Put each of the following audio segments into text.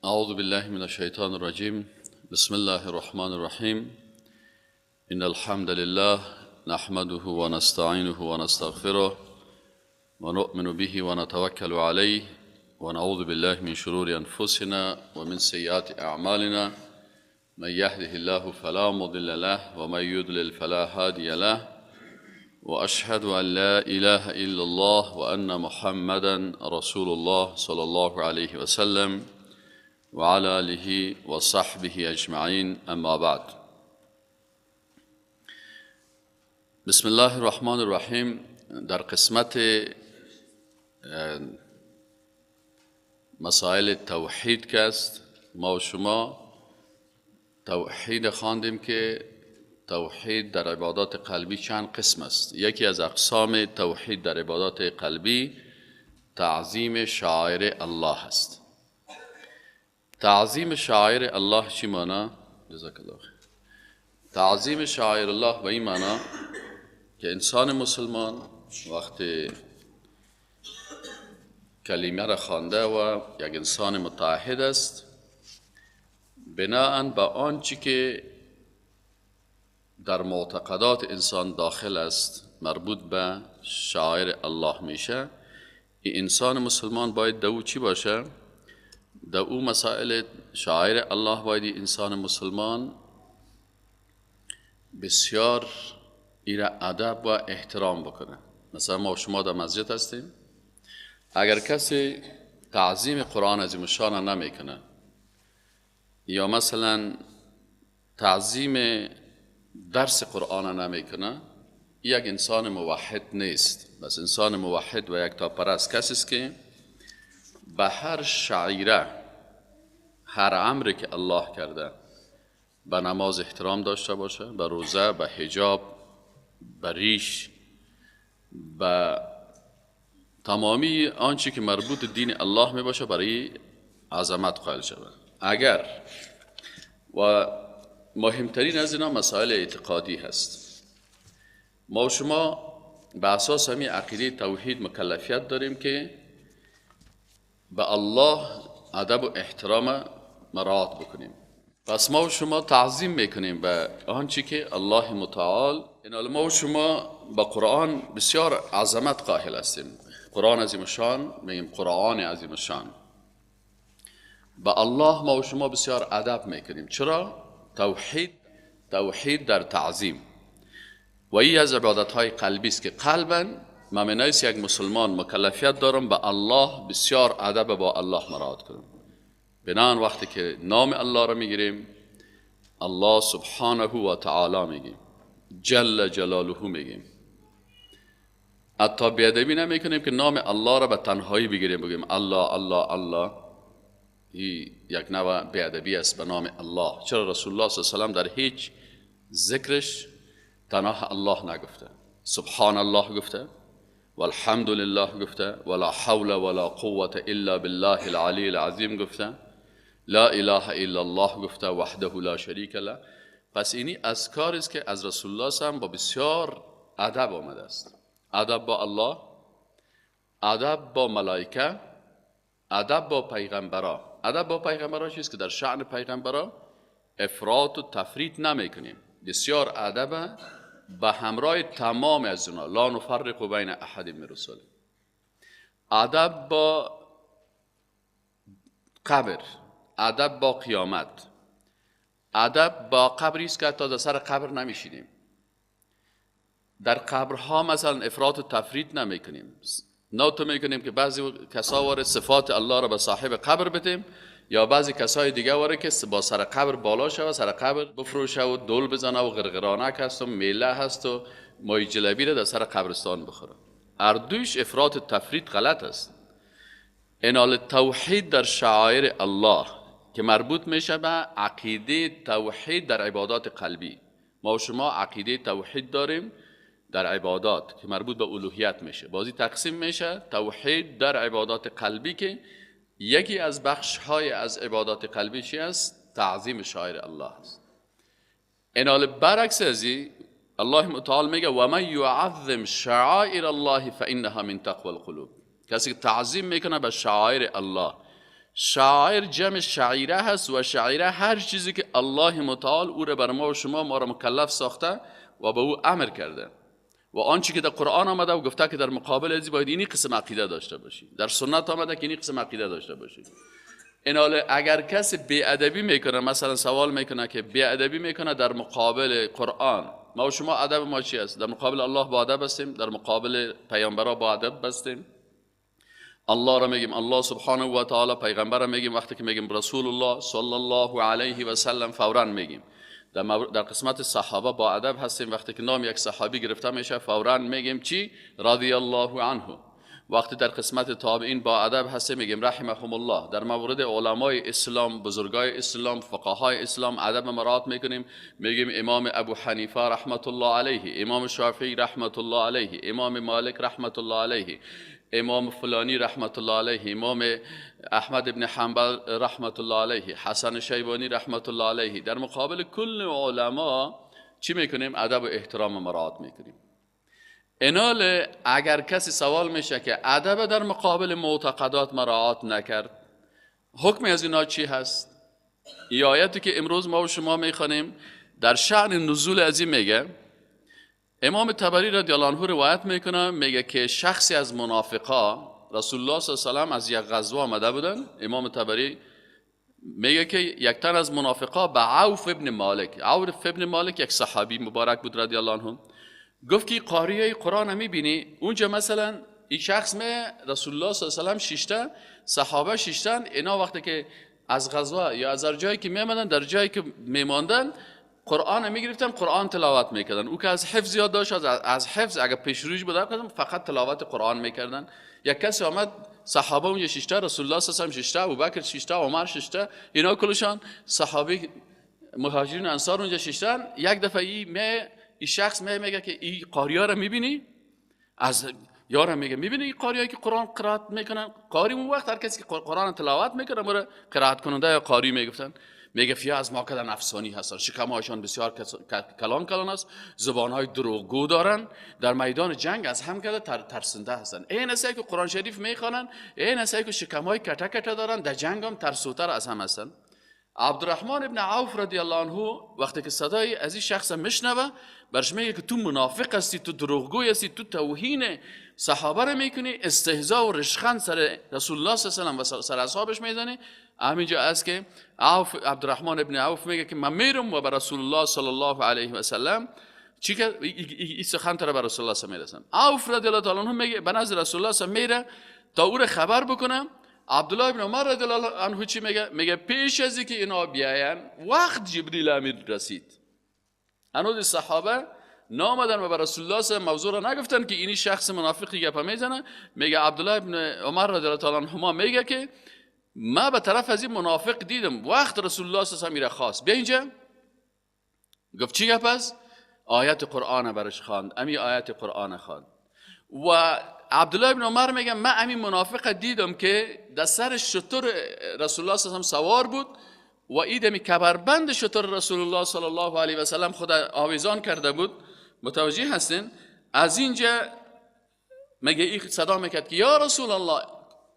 اعوذ بالله من الشیطان الرجیم. بسم الله الرحمن الرحیم. ان الحمد لله نحمده ونستعینه ونستغفره ونؤمن به ونتوکل علیه ونعوذ بالله من شرور انفسنا ومن سیئات اعمالنا. من يهده الله فلا مضل له ومن يضلل فلا هادي له. وأشهد أن لا إله إلا الله وأن محمدا رسول الله صلى الله عليه وسلم وعلى آله وصحبه أجمعين. أما بعد. بسم الله الرحمن الرحیم. در قسمت مسائل توحید که است، ما و شما توحید خواندیم که توحید در عبادات قلبی چند قسم است. یکی از اقسام توحید در عبادات قلبی تعظیم شعائر الله است. تعظیم شعائر الله چی معنا؟ جزاک الله خیر. تعظیم شعائر الله به این معنا که انسان مسلمان وقتی کلمه را خوانده و یک انسان متعهد است، بناءً به آنچه که در معتقدات انسان داخل است مربوط به شعائر الله میشه، این انسان مسلمان باید دو چی باشه؟ در او مسائل شعائر الله باید انسان مسلمان بسیار ایره ادب و احترام بکنه. مثلا ما شما در مسجد هستیم، اگر کسی تعظیم قرآن عظیم شان نمیکنه یا مثلا تعظیم درس قرآن نمیکنه، یک انسان موحد نیست. بس انسان موحد و یک تاپرست کسی است که به هر شعیره، هر امری که الله کرده، به نماز احترام داشته باشه، به روزه، به حجاب، به ریش، به تمامی آنچه که مربوط دین الله می باشه برای عظمت قائل شود. اگر و مهمترین از اینا مسائل اعتقادی هست. ما و شما به اساس همین عقیده توحید مکلفیت داریم که به الله ادب و احترام مراعات بکنیم. پس ما و شما تعظیم میکنیم به آنچه که الله متعال. این ما و شما به قرآن بسیار عظمت قائل هستیم. قرآن عظیم شان میگیم، قرآن عظیم شان. به الله ما و شما بسیار ادب میکنیم. چرا؟ توحید در تعظیم و این از عبادت های قلبی است که قلبا من یک مسلمان مکلفیت دارم به الله بسیار ادب با الله مراعات کنم. بنابراین وقتی که نام الله را میگیریم، الله سبحانه و تعالی میگیم، جل جلاله میگیم. حتی بیادبی نمیکنیم که نام الله را به تنهایی بگیریم، بگیم الله الله الله. این یک نوع بیادبی است به نام الله. چرا رسول الله صلی الله علیه و سلم در هیچ ذکرش تنها الله نگفته، سبحان الله گفته، والحمد لله گفته، ولا حول ولا قوة الا بالله العلی العظیم گفته، لا اله الا الله گفته، وحده لا شریک له. پس اینی اذکار است که از رسول الله صلی الله علیه و سلم با بسیار ادب آمده است. ادب با الله، ادب با ملائکه، ادب با پیغمبرا. ادب با پیغمبرا چیست؟ که در شأن پیغمبرا افراط و تفریط نمیکنیم. بسیار ادب به همراه تمام از اونا، لا نفرق بین احد من رسول. ادب با قبر، ادب با قیامت، ادب با قبری است که تا در سر قبر نمیشینیم. در قبرها مثلا افراط و تفریط نمیکنیم. نوت میکنیم که بعضی کسا واره صفات الله را به صاحب قبر بدیم، یا بعضی کسای دیگه واره که با سر قبر بالا شوه، سر قبر بفروشه و دول بزنه و غرغرانک هست و میله هست و مای جلبی را در سر قبرستان بخوره. اردوش افراط و تفریط غلط است. انال توحید در شعائر الله که مربوط میشه به عقیده توحید در عبادات قلبی. ما و شما عقیده توحید داریم در عبادات که مربوط به الوهیت میشه، بازی تقسیم میشه توحید در عبادات قلبی که یکی از بخش های از عبادات قلبی چی است؟ تعظیم شعائر الله است. انال برعکس از الله متعال میگه و من یعظم شعائر الله فانها من تقوى القلوب. کسی که تعظیم میکنه به شعائر الله، شعائر جمع شعیره هست و شعیره هر چیزی که الله متعال او را بر ما و شما ما را مکلف ساخته و به او امر کرده و آنچه که در قرآن آمده و گفته که در مقابل از باید اینی قسم عقیده داشته باشی، در سنت آمده که اینی قسم عقیده داشته باشی. این حالا اگر کسی بی‌ادبی میکنه، مثلا سوال میکنه که بی‌ادبی میکنه در مقابل قرآن، ما و شما ادب ما چی است؟ در مقابل الله با ادب هستیم، در مقابل پیامبرا با ادب هستیم. الله را میگیم الله سبحانه و تعالی، پیغمبر را میگیم وقتی که میگیم رسول الله صلی الله علیه و سلم فورا میگیم. در قسمت صحابه با ادب هستیم، وقتی که نام یک صحابی گرفته میشه فورا میگیم چی؟ رضی الله عنه. وقتی در قسمت تابعین با ادب هستیم میگیم رحمهم الله. در مورد علمای اسلام، بزرگای اسلام، فقهای اسلام ادب مراعات میکنیم، میگیم امام ابو حنیفه رحمت الله علیه، امام شافعی رحمت الله علیه، امام مالک رحمت الله علیه، امام فلانی رحمت الله علیه، امام احمد ابن حنبل رحمت الله علیه، حسن شیبانی رحمت الله علیه. در مقابل کل علما چی میکنیم؟ ادب و احترام مراعات میکنیم. اینال اگر کسی سوال میشه که ادب در مقابل معتقدات مراعات نکرد، حکم از اینا چی هست؟ ای آیتی که امروز ما و شما میخوانیم در شأن نزول از این میگه، امام طبری رضی الله عنه روایت میکنه، میگه که شخصی از منافقا، رسول الله صلی الله علیه و سلم از یک غزوه آمده بودن، امام طبری میگه که یک تن از منافقا به عوف ابن مالک، عوف ابن مالک یک صحابی مبارک بود رضی الله عنه، گفت که قاریه قرآن میبینی اونجا، مثلا این شخص می رسول الله صلی الله علیه و سلم شیشته، صحابه شیشتن، اینا وقتی که از غزوه یا از هر جایی که میامدن، در جایی که میماندن قرآن میگرفتن، قرآن تلاوت میکردن. او که از حفظ یاد داشت، از حفظ اگر پیشروش بود فقط تلاوت قرآن میکردن. یک کسی آمد، صحابه اونجا شیشته، رسول الله صلی الله علیه و سلم شیشته، ابوبکر شیشته، عمر شیشته، اینا کلشان صحابه مهاجرین انصار اونجا شیشتن. یک دفعه این شخص میگه که این قاریا رو میبینی؟ از یارم میگه میبینی این قاریایی که قرآن قرائت میکنن؟ قاری اون وقت هر کسی که قرآن تلاوت میکنه مره قرائت کننده یا قاری میگفتن. میگه فیا از ما کدن افسانی هستن، شکمهایشان بسیار کلان کلان است، زبانهای دروغگو دارن، در میدان جنگ از هم کده ترسنده هستن. این اصلی که قرآن شریف میخوانن، این اصلی که شکمهای کته کته دارن، در جنگ هم ترسوتر از هم هستن. عبدالرحمن ابن عوف رضی الله عنه وقتی که صدای از این شخص میشنوه، برش میگه که تو منافق هستی، تو دروغگوی هستی، تو توهین صحابه رو میکنی، استهزا و رشخند سر رسول الله صلی الله علیه و سلم و سر اصحابش میزنی. همینجا است که عوف، عبدالرحمن ابن عوف میگه که من میرم و به رسول الله صلی الله علیه و سلم چی که این سخن تر به رسول الله صلی الله علیه و سلم. عوف رضی الله تعالی عنه میگه به نزد رسول الله صلی الله علیه و میره تا او رو خبر بکنه. عبدالله ابن عمر رضی الله عنه چی میگه؟ میگه پیش از اینکه اینا بیاین وقت جبریل امین رسید، هنوز صحابه نامدن و به رسول الله صلی الله علیه و موضوع را نگفتن که اینی شخص منافقی گپ میزنه. میگه عبدالله ابن عمر رضی الله تعالی عنهما میگه که ما به طرف از این منافق دیدم وقت رسول الله صلی الله علیه و سلم خواست بیا اینجا. گفت چی گپ است؟ آیت قرآن برش خواند، امی آیت قرآن خواند. و عبدالله ابن عمر میگه من همین منافق دیدم که در سر شتر رسول الله صلی الله علیه و سوار بود و ایدمی کمربند شتر رسول الله صلی الله علیه و سلم خود آویزان کرده بود. متوجه هستین؟ از اینجا میگه این صدا میکرد که یا رسول الله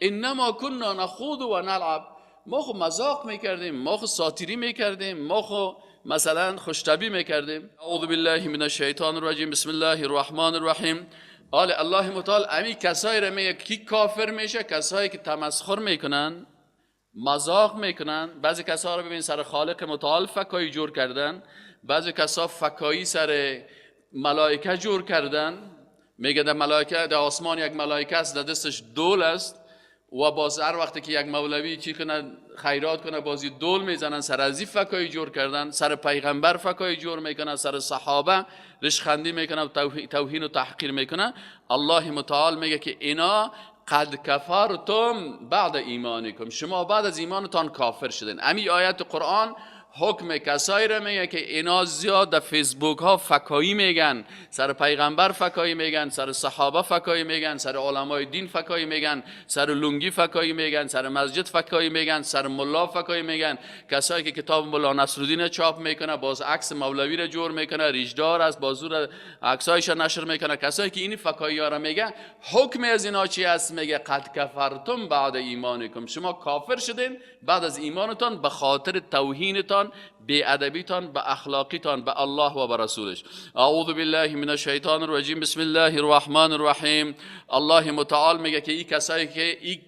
انما كنا نخوض و نلعب، ما خو مذاق میکردیم، ما خو ساتیری میکردیم، ما خو مثلا خوشتبی میکردیم. اعوذ بالله من الشیطان الرجیم، بسم الله الرحمن الرحیم. آل الله متعال امی کسایی را میگه کی کافر میشه؟ کسایی که تمسخر میکنن، مذاق میکنن. بعضی کسا رو ببین سر خالق متعال فکایی جور کردن، بعضی کسا فکایی سر ملائکه جور کردن. میگه در ملائکه، در آسمان یک ملائکه است، در دستش دول است و باز هر وقتی که یک مولوی چی کنه، خیرات کنه، بازی دول میزنن، سر از این فکایی جور کردن، سر پیغمبر فکایی جور میکنن، سر صحابه رشخندی میکنن و توهین و تحقیر میکنن. الله متعال میگه که اینا قد کفرتم بعد ایمانکم، شما بعد از ایمانتان کافر شدین. امی آیت قرآن حکم کسایی را میگه که اینا زیاد در فیسبوک ها فکایی میگن، سر پیغمبر فکایی میگن، سر صحابه فکایی میگن، سر علمای دین فکایی میگن، سر لنگی فکایی میگن، سر مسجد فکایی میگن، سر ملا فکایی میگن. کسایی که کتاب ملا نصرالدین چاپ میکنه، باز عکس مولوی را جور میکنه، ریشدار است، بازور عکسایش نشر میکنه. کسایی که این فکایی ها را میگن، حکم از اینا چی است؟ میگه قد کفرتم بعد ایمانکم، شما کافر شدین بعد از ایمانتان به خاطر توهینتان، بی ادبیتان، به اخلاقیتان، به الله و به رسولش. اعوذ بالله من الشیطان الرجیم، بسم الله الرحمن الرحیم. الله متعال میگه که این کسایی که این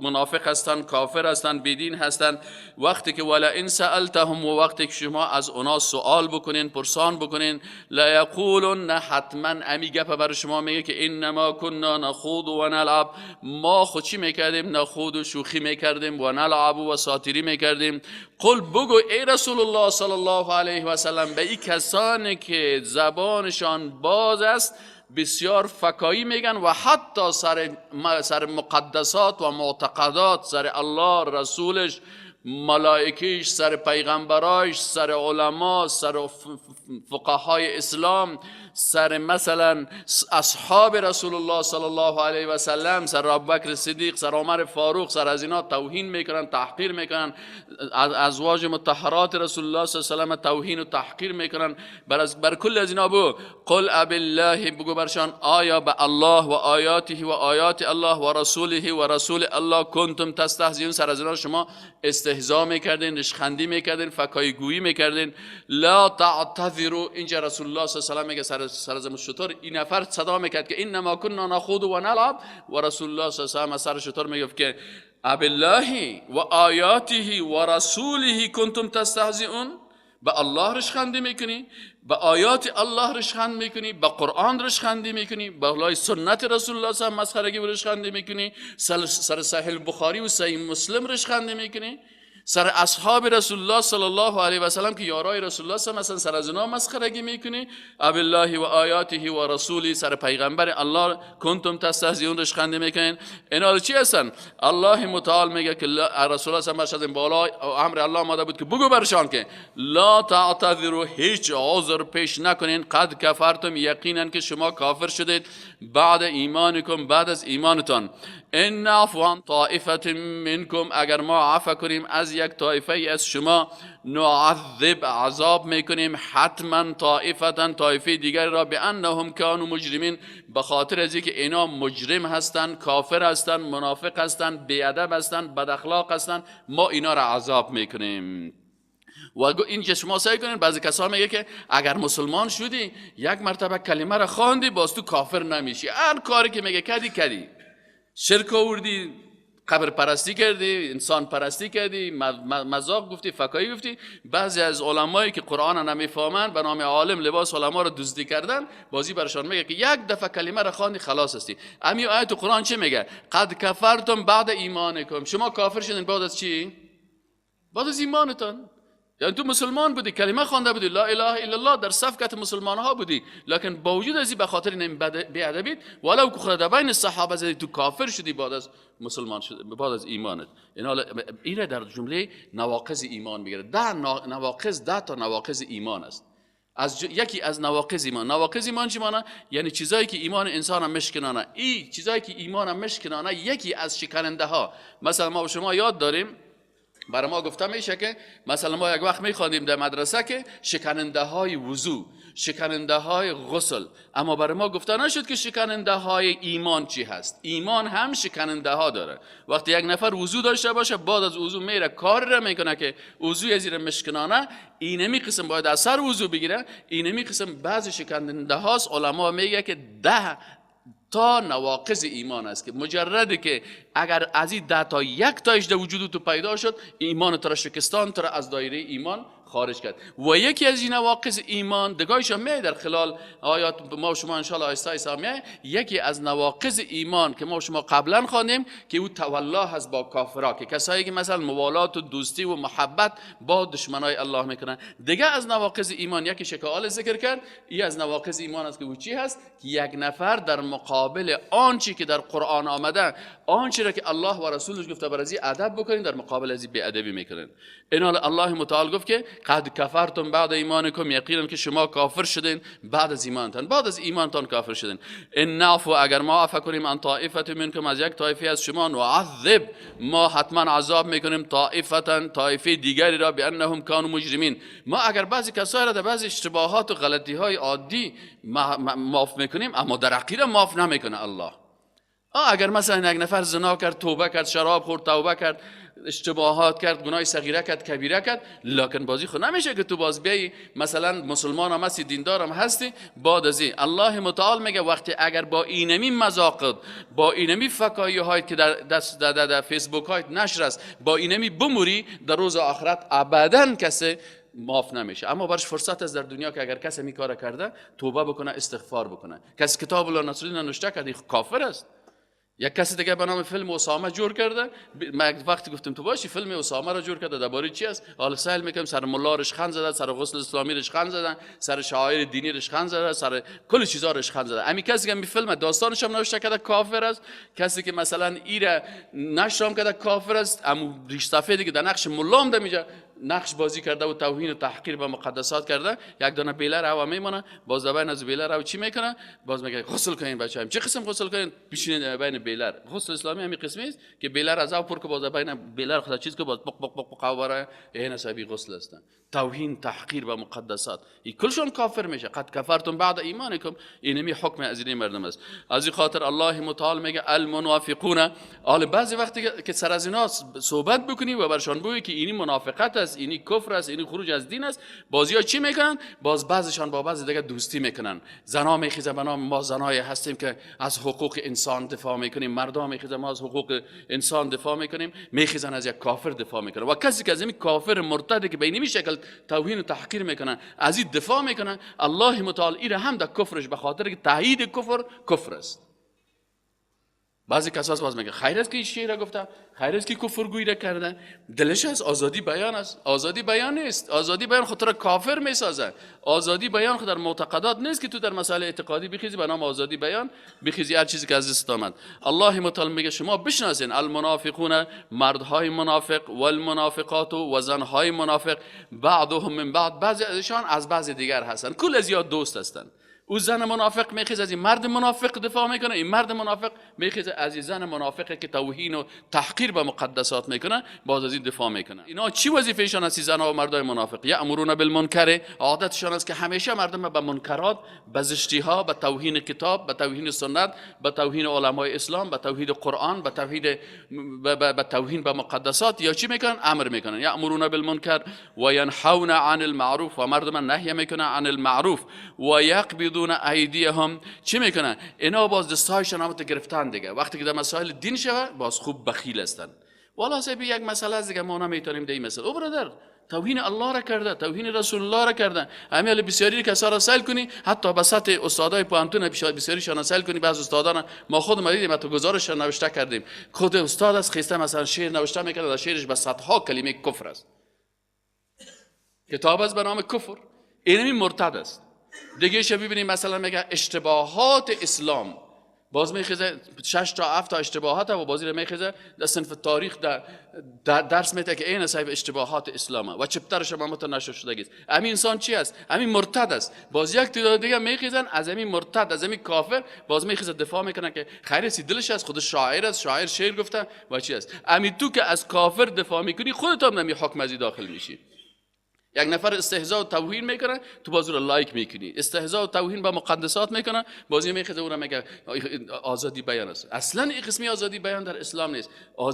منافق هستن، کافر هستن، بیدین هستن، وقتی که ولا ان سألتهم، و وقتی که شما از اونا سوال بکنین، پرسان بکنین، لا یقولن، حتما امی گپ بر شما میگه که انما كنا نخوض و نلعب، ما خود چی میکردیم؟ نخوض و شوخی میکردیم، و نلعب و ساتیری میکردیم. قل، بگو ای رسول الله صلی الله علیه و سلم به این کسانی که زبانشان باز است، بسیار فکایی میگن و حتی سر مقدسات و معتقدات، سر الله، رسولش، ملائکیش، سر پیغمبرایش، سر علما، سر فقهای اسلام، سر مثلا اصحاب رسول الله صلی الله علیه و سلم، سر ابوبکر صدیق، سر عمر فاروق، سر از اینا توهین میکنن، تحقیر میکنن، ازواج مطهرات رسول الله صلی الله علیه و سلم توهین و تحقیر میکنن. بر کل از اینا بگو قل اب الله، بگو برشان آیا به الله و آیاته و آیات الله و رسوله و رسول الله کنتم تستهزئون، سر از اینا شما استهزا میکردین، رشخندی میکردین، فکای گویی میکردین. لا تعتذروا، اینجا رسول الله صلی الله علیه و سلم میگه سر از شتر این نفر صدا میکرد که انما كنا نخوض و نلعب، و رسول الله صلی الله علیه و سر شتر میگفت که اب الله و آیاته و رسوله کنتم تستهزئون، به الله رشخندی میکنی، به آیات الله رشخند میکنی، به قرآن رشخندی میکنی، به الله سنت رسول الله صلی الله علیه و مسخرگی رشخندی میکنی، سر صحیح بخاری و صحیح مسلم رشخندی میکنی، سر اصحاب رسول الله صلی الله علیه و سلم که یارای رسول الله صلی الله علیه و سر از اینا مسخرگی میکنی. اب الله و آیاته و رسولی، سر پیغمبر الله کنتم تستهزئون رشخندی میکنین. اینا چی هستن؟ الله متعال میگه که رسول الله صلی الله علیه و بالا امر الله آمده بود که بگو برشان که لا تعتذروا، هیچ عذر پیش نکنین، قد کفرتم، یقینا که شما کافر شدید، بعد ایمانکم، بعد از ایمانتان. ان نعفو عن طائفه منکم، اگر ما عفو کنیم از یک طایفه از شما، نعذب، عذاب میکنیم حتما طائفه، طایفه دیگر را، بانهم کانوا مجرمین، به خاطر از اینکه اینا مجرم هستند، کافر هستند، منافق هستند، بی‌ادب هستند، بد اخلاق هستند، ما اینا را عذاب میکنیم. و اینجا شما سعی کنین، بعضی کسا میگه که اگر مسلمان شدی یک مرتبه کلمه را خواندی باز تو کافر نمیشی، هر کاری که میگه کدی شرک آوردی، قبر پرستی کردی، انسان پرستی کردی، مذاق گفتی، فکایی گفتی. بعضی از علمایی که قرآن نمیفهمن به نام عالم لباس علما رو دزدی کردن، بازی برشان میگه که یک دفعه کلمه را خواندی خلاص هستی. امی آیت قرآن چه میگه؟ قد کفرتم بعد ایمانکم، شما کافر شدین بعد از چی؟ بعد از ایمانتان. یعنی تو مسلمان بودی، کلمه خوانده بودی، لا اله الا الله، در صف کت مسلمان ها بودی، لکن با وجود از این به خاطر این بی‌ادبیت ولو که خدا بین صحابه زدی، تو کافر شدی بعد از مسلمان شد، بعد از ایمانت. این در جمله نواقض ایمان میگیره. ده نواقض، 10 تا نواقض ایمان است. از یکی از نواقض ایمان، نواقض ایمان چی معنی؟ یعنی چیزایی که ایمان انسان مشکنانه. این چیزایی که ایمان مشکنانه یکی از شکننده ها. مثلا ما و شما یاد داریم، برای ما گفته میشه که مثلا ما یک وقت میخواندیم در مدرسه که شکننده های وضو، شکننده های غسل، اما برای ما گفته نشد که شکننده های ایمان چی هست. ایمان هم شکننده ها داره. وقتی یک نفر وضو داشته باشه، بعد از وضو میره کار را میکنه که وضوی زیر مشکنانه، اینمی قسم باید اثر وضو بگیره. اینمی قسم بعضی شکننده هاست. علما میگه که 10 تا نواقض ایمان است که مجرده که اگر از این 10 تا یک تایش در وجود تو پیدا شد، ایمان تو را شکستان، تو را از دایره ایمان خارج کرد. و یکی از این نواقض ایمان دگایش هم در خلال آیات ما شما ان شاء الله آیسته آیسته می، یکی از نواقض ایمان که ما شما قبلا خواندیم که او تولا هست با کافرا، که کسایی که مثلا موالات و دوستی و محبت با دشمنای الله میکنن. دیگه از نواقض ایمان یکی شکال ذکر کرد، ای از نواقض ایمان است که او چی هست؟ که یک نفر در مقابل آنچه که در قرآن آمده، آنچه را که الله و رسولش گفته بر ازی ادب بکنین، در مقابل ازی بی‌ادبی میکنن. این الله متعال گفت که قد کفرتم بعد ایمانکم، یقینا که شما کافر شدین بعد از ایمانتان، بعد از ایمانتان کافر شدین. ان نعفو، اگر ما عفو کنیم، عن طائفه منکم، از یک طایفه از شما، نعذب، ما حتما عذاب میکنیم، طائفه، طایفه دیگری را، بانهم کانوا مجرمین. ما اگر بعضی کسایی را در بعضی اشتباهات و غلطی های عادی معاف میکنیم، اما در عقیده معاف نمیکنه الله. اگر مثلا یک نفر زنا کرد، توبه کرد، شراب خورد، توبه کرد، اشتباهات کرد، گناه صغیره کرد، کبیره کرد، لکن بازی خود نمیشه که تو باز بیایی مثلا مسلمان هم هستی، دیندار هم هستی، بعد از این الله متعال میگه وقتی اگر با اینمی مذاقت، با اینمی فکایی هایی که در دست در, در فیسبوک های نشر است، با اینمی بموری، در روز آخرت ابدا کسی معاف نمیشه. اما برش فرصت است در دنیا که اگر کسی می کار کرده توبه بکنه، استغفار بکنه. کسی کتاب الله نصرالدین نوشته کرده کافر است. یک کسی دیگه به نام فیلم اسامه جور کرده، ما وقتی گفتم تو باشی فیلم اسامه را جور کرده درباره چی است؟ حالا سهل میکنم سر ملا رشخند زده، سر غسل اسلامی رشخند زدن، سر شاعر دینی رشخند زده، سر کل چیزا رشخند زده. امی کسی که می فیلم داستانش هم نوشته کرده کافر است، کسی که مثلا ایره نشرم کرده کافر است، امو ریش سفیدی که در نقش ملا هم میجه نقش بازی کرده و توهین و تحقیر به مقدسات کرده، یک دانه بیله رو میمونه، باز بین از بیله رو چی میکنه؟ باز میگه غسل کنین بچه‌ها. چه قسم غسل کنین؟ بشینین بین بیلر. غسل اسلامی همین قسمی است که بیلر از او پر که باز بین بیلر خدا چیز که باز بق بق بق بق برای این حسابی غسل هستن. توهین تحقیر به مقدسات، این کلشون کافر میشه. قد کفرتم بعد ایمانکم، اینمی حکم از این مردم است. از این خاطر الله متعال میگه المنافقون. حالا بعضی وقتی که سر از اینا صحبت بکنی و برشان بگویی که اینی منافقت است، اینی کفر است، اینی خروج از دین است، بازیا چی میکنن؟ باز بعضیشان با بعضی دیگه دوستی میکنن. زنا میخیزه به نام ما زنای هستیم که از حقوق انسان دفاع میکنیم، مردا میخیزه ما از حقوق انسان دفاع میکنیم، میخیزن از یک کافر دفاع میکنن. و کسی که از این کافر مرتد که به اینمی شکل توهین و تحقیر میکنن از این دفاع میکنن، الله متعال ایره هم در کفرش به خاطر که تایید کفر کفر است. بعضی کساس باز میگه خیر است که این شعر گفته، خیر است که کفرگویی را کرده، دلش از آزادی بیان است. آزادی بیان نیست. آزادی بیان خود را کافر میسازه. آزادی بیان خود در معتقدات نیست که تو در مسائل اعتقادی بخیزی به نام آزادی بیان بخیزی هر چیزی که از دست آمد. الله متعال میگه شما بشناسین المنافقون، مردهای منافق، والمنافقات و زنهای منافق، بعضهم من بعض، بعضی ازشان از بعضی دیگر هستند، کل از یاد دوست هستند. او زن منافق میخیزه از این مرد منافق دفاع میکنه، این مرد منافق میخیزه از این زن منافقی که توهین و تحقیر به مقدسات میکنه باز از این دفاع میکنه. اینا چی وظیفهشان است؟ زنها و مردای منافق یامرون بالمنکر، عادتشان است که همیشه مردم به منکرات، به زشتی ها، به توهین کتاب، به توهین سنت، به توهین علمای اسلام، به توهین قرآن، به توهین به توهین به مقدسات یا چی میکنن؟ امر میکنن. یامرون بالمنکر و ینحون عن المعروف، و مردم نهی میکنن عن المعروف، و یقبضون ایدیهم، چی میکنن؟ اینا باز دستهایشان هم گرفتن دیگه. وقتی که در مسائل دین شوه باز خوب بخیل هستن. والا صاحب یک مسئله است دیگه، ما نمیتونیم در این مسئله. او برادر توهین الله را کرده، توهین رسول الله را کرده. همین بسیاری کسا را سیل کنی، حتی به سطح استادای پوهنتون بسیاریشان سیل کنی. بعض استادان ما خود ما دیدیم، حتی گزارش نوشته کردیم، خود استاد از خیسته مثلا شعر نوشته میکنه، در شعرش به صدها کلمه کفر است. کتاب است به نام کفر، اینمی مرتد است. دیگه شب ببینیم مثلا میگه اشتباهات اسلام، باز میخیزه 6 تا 7 تا اشتباهات و بازی رو میخیزه در صنف تاریخ در درس میده که این صاحب اشتباهات اسلامه و چپترش هم متنشر شده است. همین انسان چی است؟ همین مرتد است. باز یک تعداد دیگه میخیزن از همین مرتد، از همین کافر باز میخیزه دفاع میکنه که خیر است، دلش است، خود شاعر است، شاعر شعر گفته و چی است. همین تو که از کافر دفاع میکنی خودت هم نمی حکم ازی داخل میشی. یک نفر استهزاء و توهین میکنه، تو باز رو لایک میکنی. استهزاء و توهین با مقدسات میکنه، بازی میخزه او را میگه آزادی بیان است. اصلا این قسمی آزادی بیان در اسلام نیست.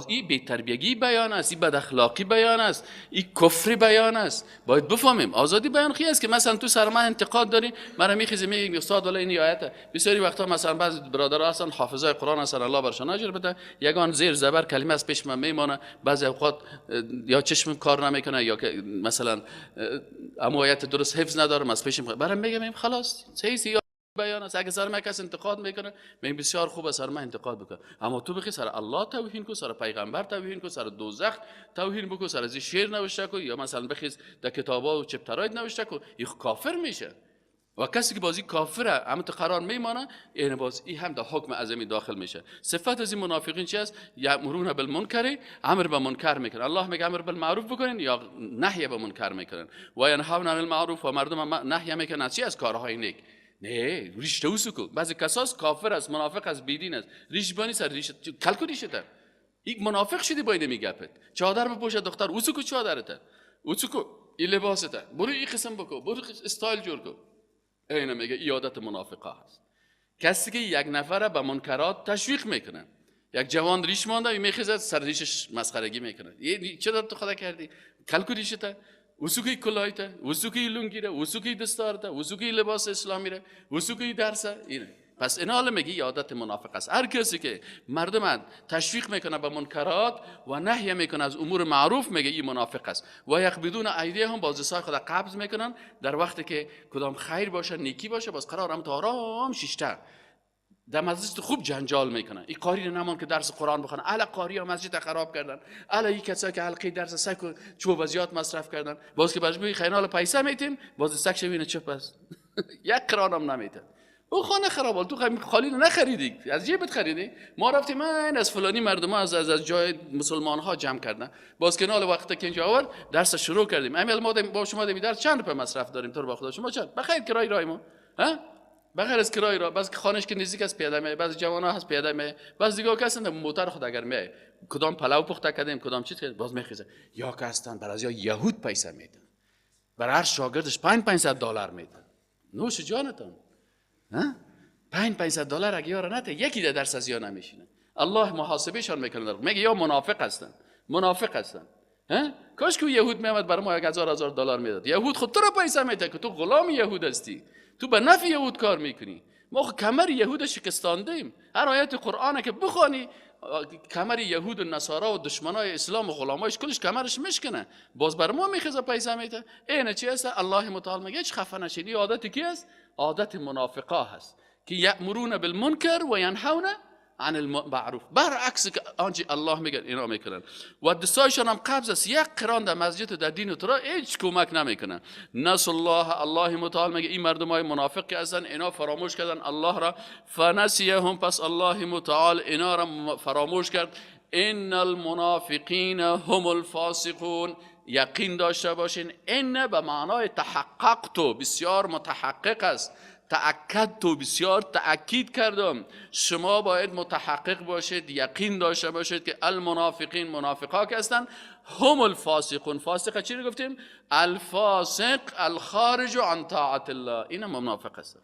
این بی‌تربیگی بیان است، این بد اخلاقی بیان است، این کفر بیان است. باید بفهمیم آزادی بیان خی است که مثلا تو سر من انتقاد داری، مرا میخزه میگی استاد ولی این آیت. بسیاری وقتا مثلا بعضی برادرها هستن حافظای قرآن هستن، الله برشان اجر بده، یگان زیر زبر کلمه از پیش من میمانه، بعضی اوقات یا چشم کار نمیکنه یا مثلا اما آیت درست حفظ ندارم، از پیشم برام میگم خلاص صحیح بیان است. اگه سر من کس انتقاد میکنه میگم بسیار خوب سر من انتقاد بکن، اما تو بخی سر الله توهین کو، سر پیغمبر توهین کو، سر دوزخ توهین بکن، سر از شعر نوشته کو، یا مثلا بخیز در کتابا و چپترایت نوشته کو، این کافر میشه. و کسی که بازی کافره هم تو قرار میمانه، یعنی باز این هم در حکم عظمی داخل میشه. صفت از این منافقین چی است؟ یامرون بالمنکر، امر به منکر میکنن. الله میگه امر بالمعروف بکنین یا نهی به منکر میکنن. و ینهون عن المعروف، و مردم نهی میکنن از چی؟ از کارهای نیک. نه ریش توسو کو. بعضی کساس کافر است، منافق است، بیدین است، ریش بانی سر ریش کلکو ریشته. یک منافق شدی با این میگپت. چادر بپوشه دختر، اوسو کو چادرته، اوسو کو این لباسته، برو این قسم بکو، برو استایل جور کو. اینو میگه عادت منافقه هست. کسی که یک نفر به منکرات تشویق میکنه، یک جوان ریش مانده میخیزد سر ریشش مسخرگی میکنه، چرا تو خدا کردی؟ کلکو ریشته، وسوکی کلایته، وسوکی لونگیره، وسوکی دستارته، وسوکی لباس اسلامی ره، وسوکی درسه. اینه. پس اینا حالا میگه عادت منافق است. هر کسی که مردم تشویق میکنه به منکرات و نهی میکنه از امور معروف، میگه این منافق است. و یقبضون ایدیهم، باز دستای خود قبض میکنن در وقتی که کدام خیر باشه، نیکی باشه، باز قرارم تا آرام شیشته در مسجد خوب جنجال میکنن. این قاری نمان که درس قرآن بخونه، اهل قاری ها مسجد خراب کردن، اهل این کسایی که حلقه درس سک و چوب زیاد مصرف کردن، باز که برش میگی خیلی پیسه میتیم، باز سک شوینه چپ است. یک قرآن هم نمیتن. او خانه خراب، تو خالی رو نخریدی، از جیبت خریدی. ما رفتیم من از فلانی مردم از جای مسلمان ها جمع کردن، باز کنال وقت که اینجا آورد درس شروع کردیم. امیل ما با شما دمی درس چند روپه مصرف داریم تو رو با خدا شما چند؟ بخیر کرای رای ما، ها؟ بغیر از کرای را، بعض خانش که نزدیک از پیاده می، بعض جوانا هست پیاده می، بعض دیگه که هستن موتر خود اگر می کدام پلو پخته کردیم کدام چیز کردیم باز میخیزه. یا که هستن بر از یا یهود پیسه میدن، بر هر شاگردش 500 دلار میدن. نوش جانتان، ها؟ 500 دلار اگه یارو نته یکی در درس از یا نمیشینه. الله محاسبهشان میکنه، میگه یا منافق هستن، منافق هستن. ها؟ کاش که یهود میامد برای ما 1000 دلار میداد. یهود خود تو رو پیسه میده که تو غلام یهود هستی، تو به نفع یهود کار میکنی. ما خود کمر یهود شکستاندیم. هر آیت قرآن که بخوانی کمر یهود و نصارا و دشمنای اسلام و غلامایش کلش کمرش میشکنه، باز بر ما میخزه پیسه میده. اینه چی هست؟ الله متعال میگه هیچ خفه نشین. این عادت کی است؟ عادت منافقا هست که یأمرون بالمنکر و ینهون عن المعروف. برعکس که آنچه الله میگه اینا میکنن و دستایشان هم قبض است. یک قران در مسجد و در دین و ترا هیچ کمک نمیکنن. نس الله، الله متعال میگه این مردم های منافق که هستن اینا فراموش کردن الله را. فنسیهم، پس الله متعال اینا را فراموش کرد. ان المنافقین هم الفاسقون. یقین داشته باشین، ان به معنای تحققت، بسیار متحقق است. تأکد تو، بسیار تأکید کردم. شما باید متحقق باشید، یقین داشته باشید که المنافقین، منافقا که هستند، هم الفاسقون. فاسق چی رو گفتیم؟ الفاسق الخارج عن طاعت الله. اینا منافق هستند،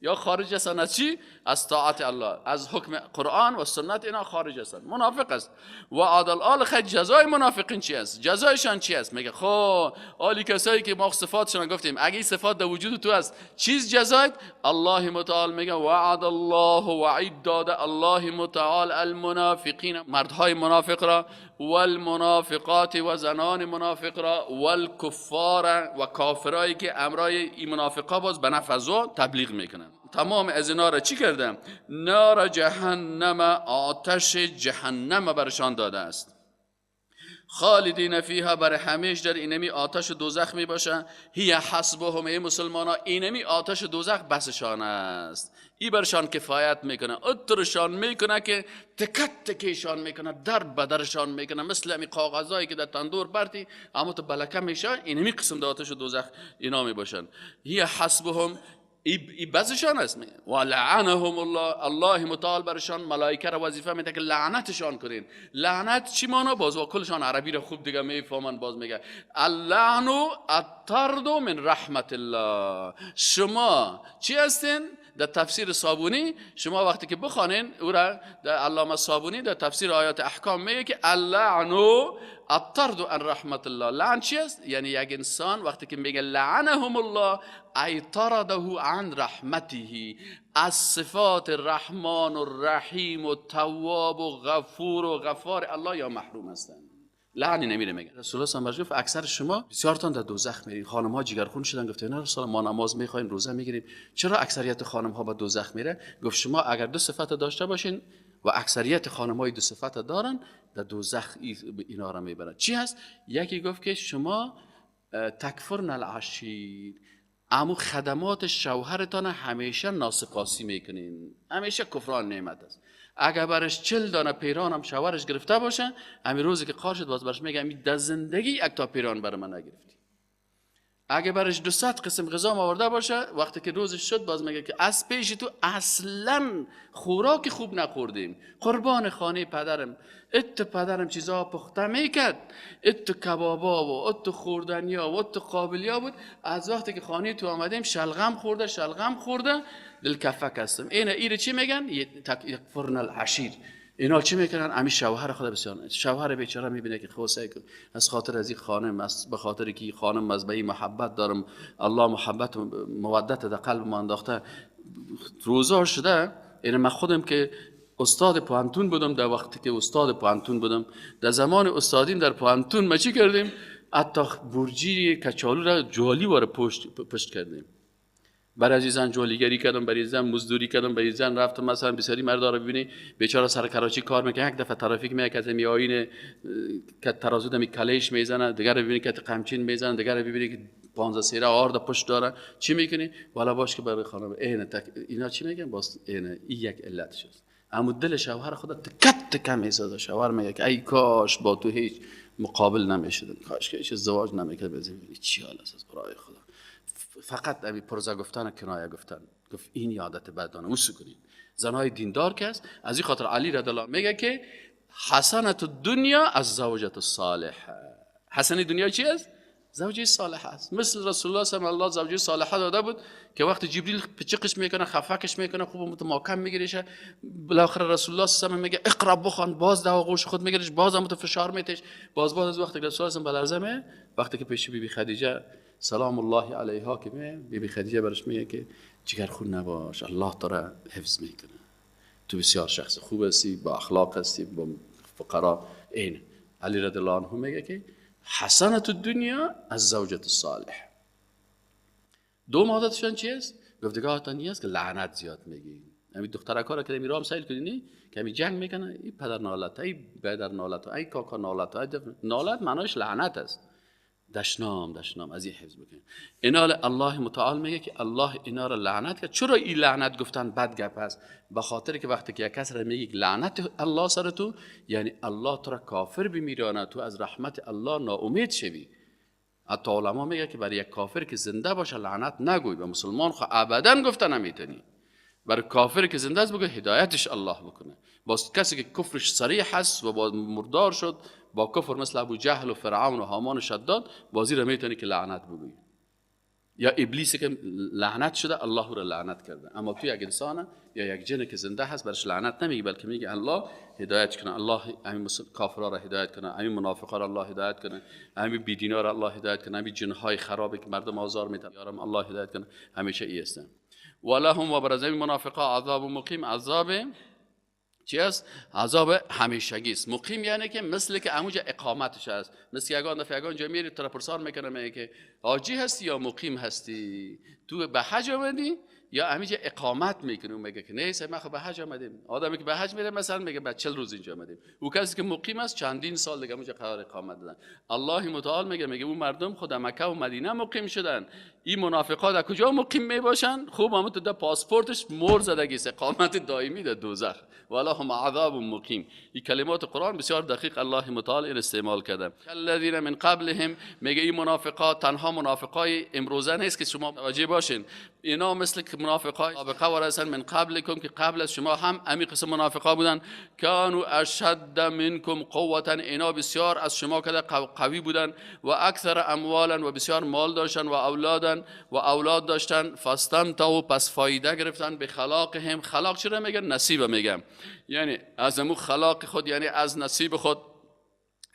یا خارج هستند از چی؟ از طاعت الله، از حکم قرآن و سنت اینا خارج هستند، منافق است. و عادل آل خیر جزای منافقین چی است؟ جزایشان چی است؟ میگه خب آلی کسایی که ما صفاتشان گفتیم، اگه این صفات در وجود تو است چیز جزایت؟ الله متعال میگه وعد الله، وعید داده الله متعال المنافقین، مردهای منافق را، والمنافقات و زنان منافق را، والکفار و کافرایی که امرای این منافقا باز به نفع تبلیغ میکنن. تمام از اینا را چی کردم؟ نار جهنم، آتش جهنم برشان داده است. خالدین فیها، بر همیش در اینمی آتش دوزخ می باشه. هی حسبهم، ای مسلمان ها اینمی آتش دوزخ بسشان است، ای برشان کفایت میکنه، اترشان میکنه که تکت تکیشان میکنه، در بدرشان میکنه، مثل امی کاغذایی که در تندور برتی اما تو بلکه میشه، اینمی قسم در آتش دوزخ اینا می باشن. هی حسبهم، ای بسشان است. و لعنهم الله، الله متعال برشان ملائکه را وظیفه میده که لعنتشان کنین. لعنت چی مانا؟ باز و کلشان عربی را خوب دیگه میفهمن، باز میگه اللعن الطرد من رحمت الله. شما چی هستین؟ در تفسیر صابونی شما وقتی که بخوانین او را، در علامه صابونی در تفسیر آیات احکام میگه که اللعن الطرد عن رحمت الله. لعن چی است؟ یعنی یک انسان وقتی که میگه لعنهم الله ای طرده عن رحمته، از صفات الرحمن الرحیم و تواب و غفور و غفار الله یا محروم هستند. لعنی نمیره. میگه رسول الله صلی الله علیه و گفت اکثر شما بسیارتان در دوزخ میرین. خانم ها جگرخون شدن، گفت نه رسول الله ما نماز میخوایم، روزه میگیریم، چرا اکثریت خانم ها به دوزخ میره؟ گفت شما اگر دو صفت داشته باشین و اکثریت خانم های دو صفت دارن در دوزخ اینا را میبرن. چی هست؟ یکی گفت که شما تکفرن العشیر، اما خدمات شوهرتان همیشه ناسپاسی میکنین، همیشه کفران نعمت است. اگر برش 40 دانه پیران هم شوهرش گرفته باشه، همین روزی که قار شد باز برش میگه در زندگی یک تا پیران بر من نگرفتی. اگه برش 200 قسم غذا آورده باشه، وقتی که روزش شد باز میگه که از پیش تو اصلا خوراک خوب نخوردیم، قربان خانه پدرم، ات پدرم چیزا پخته میکرد، ات کبابا و ات خوردنیا و ات قابلیا بود، از وقتی که خانه تو آمدیم شلغم خورده شلغم خورده دل کفک هستم. اینا ایره چی میگن؟ یکفرن العشیر. اینا چی میکنن؟ امی شوهر خود بسیار شوهر بیچاره میبینه که خوسه از خاطر از این خانم، از به خاطر که خانم از به این محبت دارم، الله محبت و مودت در قلب ما انداخته، روزا شده. اینا من خودم که استاد پوهنتون بودم، در وقتی که استاد پوهنتون بودم، در زمان استادیم در پوهنتون ما چی کردیم؟ حتی برجی کچالو را جوالی واره پشت کردیم. برای عزیزان جولیگری کردم، برای زن مزدوری کردم، برای زن رفتم مثلا بسیاری مردا رو ببینی بیچاره سر کراچی کار میکنه، یک دفعه ترافیک میاد که می آینه که ترازو دمی کلیش میزنه، دیگر رو ببینی که قمچین میزنه، دیگر رو ببینی که 15 سیره آرد پشت داره، چی میکنی؟ والا باش که برای خانم عین اینا چی میگن؟ باز عین این یک علتش است. اما دل شوهر خدا تکت تکه میسازه. شوهر میگه که ای کاش با تو هیچ مقابل نمیشدم، کاش که هیچ ازدواج نمیکرد. چی حال است برای خدا؟ فقط امی پرزه گفتن و کنایه گفتن. گفت این عادت بدانه اوسو کنین. زنهای دیندار که است، از این خاطر علی رضی الله میگه که حسنت الدنیا از زوجت الصالح. حسن دنیا چی است؟ زوجه صالح است. مثل رسول الله صلی الله علیه و زوجه صالحه داده بود که وقتی جبریل پچقش میکنه، خفکش میکنه، خوب متماکم میگیرشه، بالاخره رسول الله صلی الله علیه و میگه اقرا بخوان، باز در آغوش خود میگیرش، باز هم فشار میتش، باز از وقتی که رسول الله بلرزمه، وقتی که پیش بی بی خدیجه سلام الله علیها که بی بی خدیجه برش میگه که جگر خون نباش، الله تو را حفظ میکنه، تو بسیار شخص خوب هستی، با اخلاق هستی، با فقرا. این علی رضی الله عنه میگه که حسنت الدنیا از زوجت الصالح. دو عادتشان چی است؟ گفت دیگه عادت است که لعنت زیاد میگی. همین دخترکا را که میرام سیل کنی که می جنگ میکنه، ای پدر نالت، ای پدر نالت، ای کاکا نالت، ای نالت معنایش لعنت است. دشنام دشنام از این حفظ بکنید. اینا الله متعال میگه که الله اینا را لعنت کرد. چرا این لعنت گفتن بد گپ است؟ به خاطر که وقتی که یک کس را میگه لعنت الله سر تو، یعنی الله تو را کافر بمیرانه، تو از رحمت الله ناامید شوی. حتی علما میگه که برای یک کافر که زنده باشه لعنت نگوی، به مسلمان خو ابدا گفته نمیتونی. برای کافر که زنده است بگو هدایتش الله بکنه. باز کسی که کفرش صریح است و با مردار شد با کفر مثل ابو جهل و فرعون و هامان و شداد، بازی را میتونی که لعنت بگویی. یا ابلیسی که لعنت شده الله را لعنت کرده. اما تو یک انسان یا یک جن که زنده هست برش لعنت نمیگی، بلکه میگی الله هدایت کنه، الله همین کافرها را هدایت کنه، همین منافقا را الله هدایت کنه، همین بیدینا را الله هدایت کنه، همین جنهای خرابی که مردم آزار میدن یارم الله هدایت کنه. همیشه ای هستن. ولهم و بر از منافقا عذاب مقیم. عذاب چی است؟ عذاب همیشگی است. مقیم یعنی که مثل که اموجا اقامتش است. مثل یگان دفعه یگان جا میری ترا پرسان میکنه، میگه که حاجی هستی یا مقیم هستی؟ تو به حج آمدی یا امیجا اقامت میکنه؟ میگه که نه ما خب به حج آمدیم. آدمی که به حج میره مثلا میگه بعد 40 روز اینجا آمدیم. او کسی که مقیم است چندین سال دیگه اونجا قرار اقامت دادن. الله متعال میگه اون مردم خود مکه و مدینه مقیم شدن. این منافقا در کجا مقیم میباشن؟ خوب هم تو در پاسپورتش مر زدگی است، اقامت دائمی در دوزخ. ولهم عذاب مقیم. این کلمات قرآن بسیار دقیق الله متعال این استعمال کرده. الذین من قبلهم، میگه این منافقا تنها منافقای امروزه نیست که شما متوجه باشین، اینا مثل که منافقای سابقه وارثن من قبلکم که قبل از شما هم امی قسم منافقا بودن. کانوا اشد منکم قوة، اینا بسیار از شما که قوی بودن، و اکثر اموالا و بسیار مال داشتن، و اولادن و اولاد داشتن. فاستمتعوا، پس فایده گرفتن به خلاقهم. خلاق چرا میگن؟ نصیب میگن، یعنی از امو خلاق خود، یعنی از نصیب خود،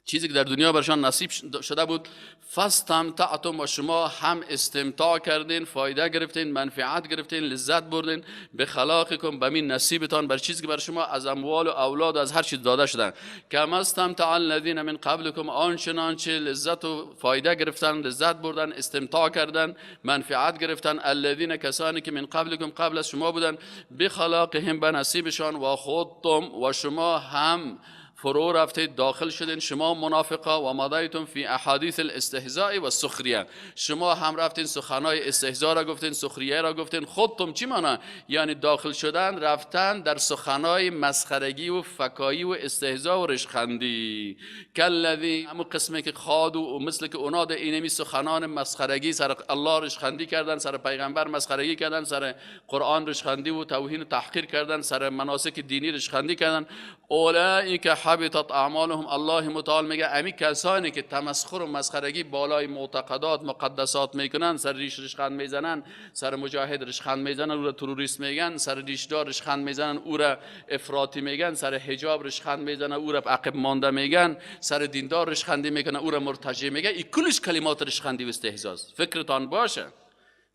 چیزی که در دنیا برشان نصیب شده بود. فاستمتعتم، و شما هم استمتاع کردین، فایده گرفتین، منفعت گرفتین، لذت بردین به خلاقکم، به min نصیبتان، بر چیزی که بر شما از اموال و اولاد و از هر چیز داده شدن. کما استمتع الذین من قبلکم، آنچنان چه لذت و فایده گرفتن، لذت بردن، استمتاع کردن، منفعت گرفتن، الذین کسانی که من قبلکم قبل از شما بودن، به خلاقهم، به نصیبشان، و خودتم و شما هم فرو رفتید، داخل شدین شما منافقا، و مضیتم فی احادیث الاستهزاء و سخریه، شما هم رفتین سخنای استهزا را گفتین، سخریه را گفتین. خودتم چی معنا؟ یعنی داخل شدن، رفتن در سخنای مسخرگی و فکایی و استهزا و رشخندی. کالذی، همون قسمی که خاد و مثل که اونا در اینمی سخنان مسخرگی سر الله رشخندی کردن، سر پیغمبر مسخرگی کردن، سر قرآن رشخندی و توهین و تحقیر کردن، سر مناسک دینی رشخندی کردن. اولئک حبطت اعمالهم، الله متعال میگه امی کسانی که تمسخر و مسخرگی بالای معتقدات مقدسات میکنن، سر ریش رشخند میزنن، سر مجاهد رشخند میزنن او را تروریست میگن، سر ریشدار رشخند میزنن او را افراطی میگن، سر حجاب رشخند میزنن او را عقب مانده میگن، سر دیندار رشخندی میکنن او را مرتجع میگن. این کلش کلمات رشخندی و استهزاست. فکرتان باشه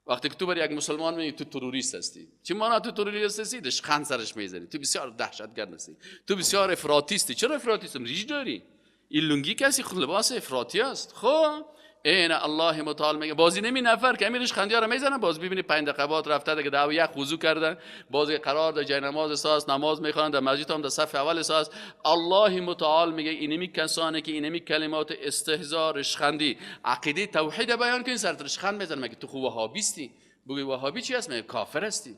وقتی که تو بر یک مسلمان میگی تو تروریست هستی، چی معنا تو تروریست هستی؟ رشخند سرش میزنی، تو بسیار دهشتگرد هستی، تو بسیار افراطی هستی. چرا افراطی هستم؟ ریش داری، این لنگی کسی خود لباس افراطی است. خب این الله متعال میگه بازی نمی نفر که امیر رشخندی ها رو میزنه، باز ببینی 5 دقیقه بعد رفته دیگه دعوا یک وضو کرده، باز قرار در جای نماز اساس نماز میخوانن، در مسجد هم در صف اول اساس. الله متعال میگه اینمی کسانی که اینمی کلمات استهزا رشخندی عقیده توحید بیان کنی سرت رشخند میزنه، میگه تو خو وهابیستی. بگی وهابی چی هست؟ میگه کافر هستی.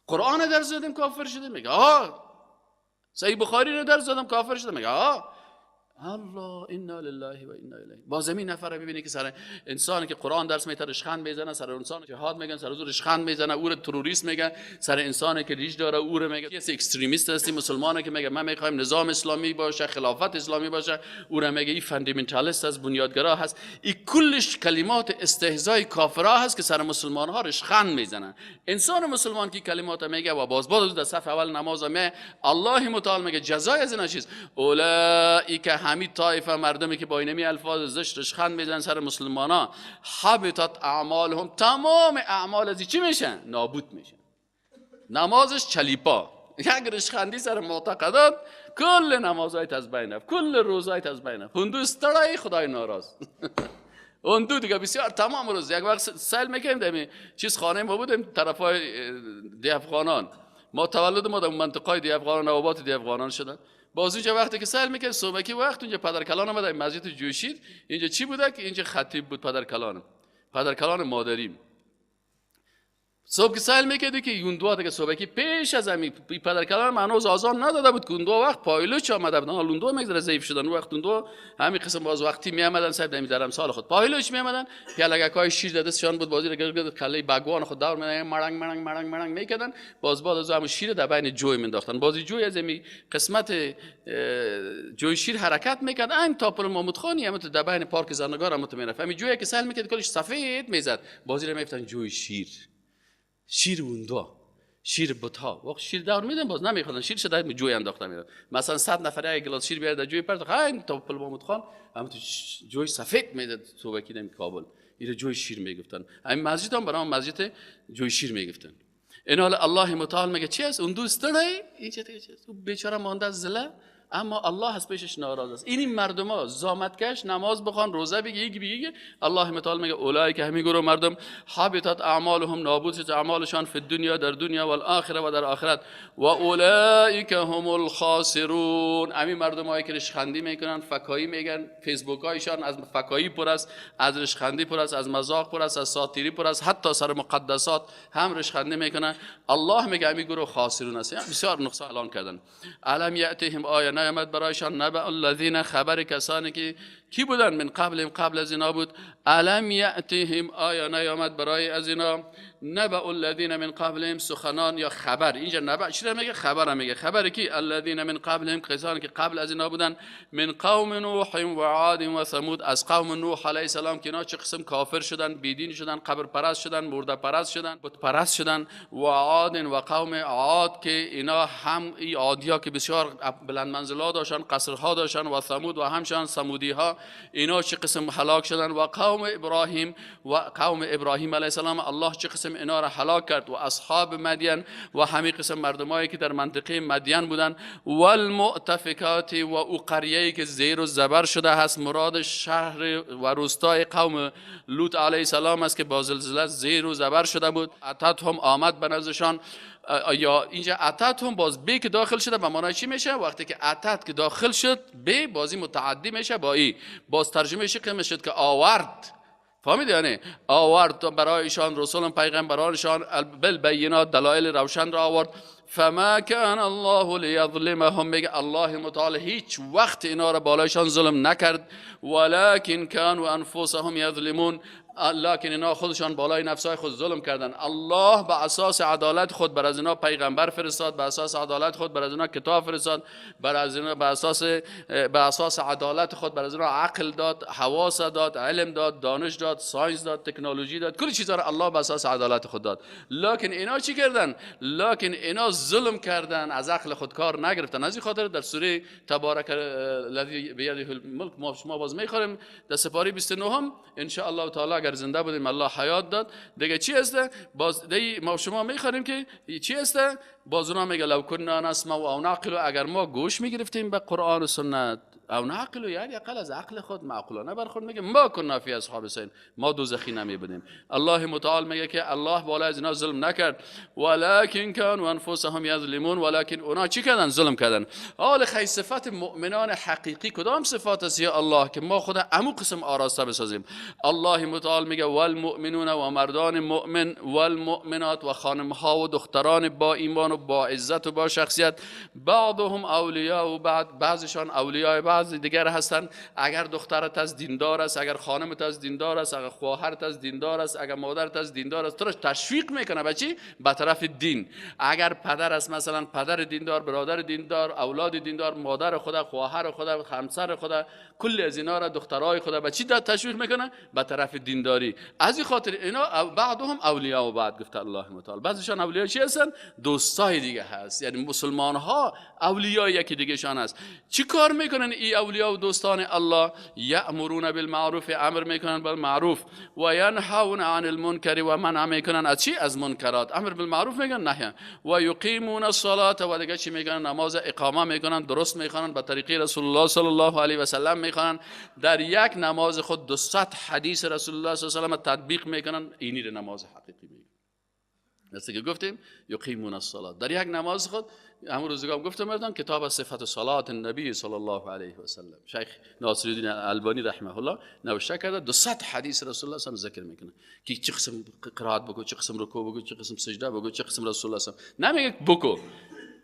قرآن در زدیم کافر شده، میگه آه. صحیح بخاری رو در زدم کافر شده، میگه آه. الله، انا لله و انا الیه. باز این نفر ببینی که سر انسانی که قرآن درس میته رشخند میزنه، سر انسان جهاد میگن سر او رشخند میزنه، او رو تروریست میگن، سر انسانی که ریش داره او رو میگه کسی extremist هستی، مسلمانه که میگه من میخوایم نظام اسلامی باشه، خلافت اسلامی باشه، او رو میگه این fundamentalist است، بنیادگرا هست. این کلش کلمات استهزای کافرا هست که سر مسلمان ها رشخند میزنن. انسان مسلمان که کلمات میگه و باز در صف اول نماز می، الله متعال میگه جزای از اینا چیست؟ اولئک، همین طایفه مردمی که با اینمی الفاظ زشت رشخند میزنن سر مسلمانا، حبطت اعمالهم، تمام اعمال از چی میشن؟ نابود میشن. نمازش چلیپا، یک رشخندی سر معتقدات، کل نمازایت از بین رفت، کل روزایت از بین رفت. هندو ستړی خدای ناراض. هندو دیگه بسیار تمام روز یک وقت سیل میکنیم دمی چیز خانه ما بودیم طرفای دی افغانان، ما تولد ما در منطقه دی افغانان، نوابات دی افغانان شدن. باز اونجا وقتی که سیل میکرد صبحکی وقت اونجا پدر کلانم در مسجد جوشید، اینجا چی بوده که اینجا خطیب بود، پدر کلانم، پدر کلان مادریم. صبح که سیل میکردی که اون دو دیگه صبحکی پیش از همین پدر کلانم هنوز آذان نداده بود که اون دو وقت پایلوچ آمده بود. اون دو میگذره ضعیف شدن وقت اون دو همین قسم باز وقتی میامدن صاحب دمی درم سال خود پایلوچ میامدن، پیالگکای شیر در دستشان بود، بازی رو گرفت کله بگوان خود دور میدادن، مرنگ مرنگ مرنگ مرنگ میکردن، باز بعد از همون شیر در بین جوی مینداختن. بازی جوی از همین قسمت جوی شیر حرکت میکرد این تا پل محمود خانی هم تو در بین پارک زنگار هم تو میرفت. همین جویی که سیل میکرد کلش سفید میزد، بازی رو میفتن جوی شیر، شیر اوندا، شیر بت‌ها. وقت شیر دور میدن باز نمیخوردن، شیر شده جوی انداخته میدن. مثلا 100 نفر یک گلاس شیر بیاره در جوی پرت، خیلی تا پل محمود خان هم تو جوی سفید میداد. صبحکی نمی کابل اینا جوی شیر میگفتن. همین مسجد هم برام مسجد جوی شیر میگفتن. این حال الله متعال میگه چی است؟ اون دوست داره این چه چیز؟ او بیچاره مانده از زله، اما الله از پیشش ناراض است. این مردم ها زامتکش نماز بخوان، روزه بگی، یک بگی، الله متعال میگه اولئک، همین گروه مردم، حبطت اعمالهم، نابود شد اعمالشان، فی الدنیا، در دنیا، و الاخره و در آخرت، و اولئک هم الخاسرون. همین مردم هایی که رشخندی میکنن، فکایی میگن، فیسبوک هایشان از فکایی پر است، از رشخندی پر است، از مذاق پر است، از ساتیری پر است، حتی سر مقدسات هم رشخندی میکنن. الله میگه همین گروه خاسرون است. بسیار نقصان اعلان کردن. الم یاتهم، آیا نیامد برایشان نبأ الذین، خبر کسانی که کی بودن، من قبلهم، قبل از اینا بود. الم یأتیهم، آیا نیامد برای از اینا نبأ الذین من قبلهم، سخنان یا خبر. اینجا نبأ چی میگه؟ خبر میگه. خبر کی؟ الذین من قبلهم، کسانی که قبل از اینا بودن، من قوم نوح و عاد و ثمود، از قوم نوح علیه السلام که اینا چه قسم کافر شدن، بیدین شدن، قبر پرست شدن، مرده پرست شدن، بت پرست شدن، و عاد و قوم عاد که اینا هم ای عادیا که بسیار بلند منزل‌ها داشتن، قصرها داشتن، و ثمود و همشان ثمودی ها، اینا چه قسم هلاک شدن، و قوم ابراهیم و قوم ابراهیم علیه السلام، الله چه قسم اینا را هلاک کرد، و اصحاب مدین و همین قسم مردمایی که در منطقه مدین بودن، و المؤتفکات و او قریه‌ای که زیر و زبر شده هست، مراد شهر و روستای قوم لوط علیه السلام است که با زلزله زیر و زبر شده بود. اتتهم، آمد به نزدشان یا اینجا اتت هم باز به که داخل شده به معنای چی میشه؟ وقتی که اتت که داخل شد به بازی متعدی میشه با ای، باز ترجمه شد میشد که آورد. فهمید؟ یعنی آورد برایشان رسول پیغمبرانشان بالبینات، دلایل روشن را آورد. فما كان الله لیظلمهم، میگه الله متعال هیچ وقت اینا را بالایشان ظلم نکرد. ولكن كانوا انفسهم یظلمون، لکن اینا خودشان بالای نفسای خود ظلم کردن. الله به اساس عدالت خود بر از اینا پیغمبر فرستاد، به اساس عدالت خود بر از اینا کتاب فرستاد، بر از اینا به اساس عدالت خود بر از اینا عقل داد، حواس داد، علم داد، دانش داد، science داد، تکنولوژی داد، کل چیزا را الله به اساس عدالت خود داد. لکن اینا چی کردن؟ لکن اینا ظلم کردن، از عقل خود کار نگرفتن. از این خاطر در سوره تبارک الذی بیده الملک ما شما باز میخوریم در سپاره 29 هم ان شاء الله تعالی اگر زنده بودیم الله حیات داد. دیگه چی است؟ باز دی ما شما میخوانیم که چی است؟ باز اونا میگه لو کنا نسمع او نعقل، اگر ما گوش میگرفتیم به قرآن و سنت، او نعقل یعنی اقل از عقل خود معقولانه برخورد، میگه ما کنا فی اصحاب السعیر، ما دوزخی نمی بودیم. الله متعال میگه که الله بالا از اینا ظلم نکرد، ولکن كانوا انفسهم یظلمون، ولکن اونا چی کردن؟ ظلم کردن. حال خی صفت مؤمنان حقیقی کدام صفات است یا الله که ما خود امو قسم آراسته بسازیم؟ الله متعال میگه والمؤمنون و مردان مؤمن والمؤمنات و خانم ها و دختران با ایمان و با عزت و با شخصیت، بعضهم اولیاء و بعض، بعضشان اولیاء بعض دیگر هستن. اگر دخترت از دیندار است، اگر خانمت از دیندار است، اگر خواهرت از دیندار است، اگر مادرت از دیندار است، تو را تشویق میکنه به چی؟ به طرف دین. اگر پدر است مثلا پدر دیندار، برادر دیندار، اولاد دیندار، مادر خدا، خواهر خدا، همسر خدا، کل از اینا را دخترای خدا به چی تشویق میکنه؟ به طرف دینداری. از این خاطر اینا بعضهم اولیاء و بعد گفته الله متعال، بعضیشان اولیاء چی هستن؟ دوستای دیگه هست، یعنی مسلمان ها اولیاء یکی دیگه شان هست. چی کار میکنن ای اولیاء و دوستان الله؟ یأمرون بالمعروف، امر میکنن بالمعروف، و ینهون عن المنکر، و منع میکنن از چی؟ از منکرات. امر بالمعروف میگن، نهی. و یقیمون الصلاه، و دیگه چی میکنن؟ نماز اقامه میکنن، درست میخوانن، به طریقه رسول الله صلی الله علیه و سلم میخوانن. در یک نماز خود 200 حدیث رسول الله صلی الله علیه و سلم تطبیق میکنن. اینی نماز حقیقی میگن. مثل که گفتیم یقیمون الصلاه، در یک نماز خود، همون روزگار گفتم براتون کتاب صفت صلات النبی صلی الله علیه و سلم، شیخ ناصرالدین البانی رحمه الله نوشته کرده، 200 حدیث رسول الله صلی الله علیه و ذکر میکنه که چه قسم قرائت بگو، چه قسم رکوع بگو، چه قسم سجده بگو، چه قسم رسول الله صلی الله علیه و نمیگه بگو.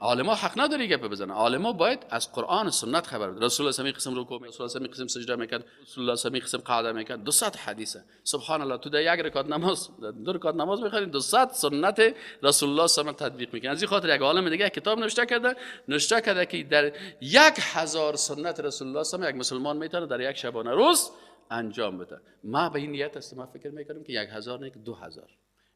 عالما حق نداره گپ بزنه، عالما باید از قرآن و سنت خبر بده. رسول الله صلی قسم رکوع، رسول الله قسم سجده میکرد، رسول الله قسم قعده میکرد. 200 حدیثه. سبحان الله، تو در یک رکعت نماز، دو رکعت نماز میخوانی 200 سنت رسول الله صلی الله علیه و تطبیق میکنه. از این خاطر یک عالم دیگه کتاب نوشته کرده، نوشته کرده که در 1000 سنت رسول الله صلی الله علیه و یک مسلمان میتونه در یک شبانه روز انجام بده. ما به این نیت هستم، ما فکر میکنم که 1000 نه 2000.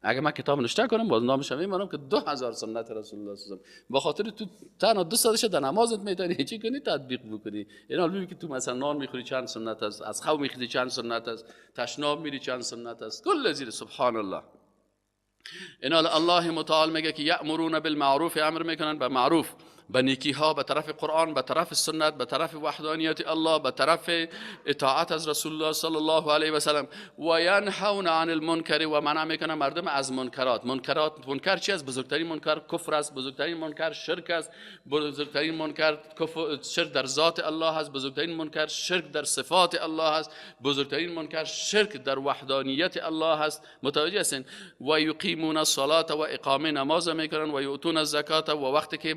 اگه من کتاب نوشته کنم باز نامش میمونم که 2000 سنت رسول الله صلی الله علیه و با خاطر تو تنها 200 در نمازت میتونی چی کنی؟ تطبیق بکنی. اینا میگه که تو مثلا نان میخوری چند سنت است، از خو میخوری چند سنت است، تشناب میری چند سنت است، کل زیر سبحان الله. اینا الله متعال میگه که یأمرون بالمعروف، امر میکنن به معروف، به نیکی ها، به طرف قرآن، به طرف سنت، به طرف وحدانیت الله، به طرف اطاعت از رسول الله صلی الله علیه و سلم. و ینهون عن المنکر، و منع میکنن مردم از منکرات. منکرات، منکر چی است؟ بزرگترین منکر کفر است، بزرگترین منکر شرک است، بزرگترین منکر شرک در ذات الله است، بزرگترین منکر شرک در صفات الله است، بزرگترین منکر شرک در وحدانیت الله است. متوجه هستین؟ و یقیمون الصلاه، و اقامه نماز میکنن، و یؤتون الزکات، و وقتی که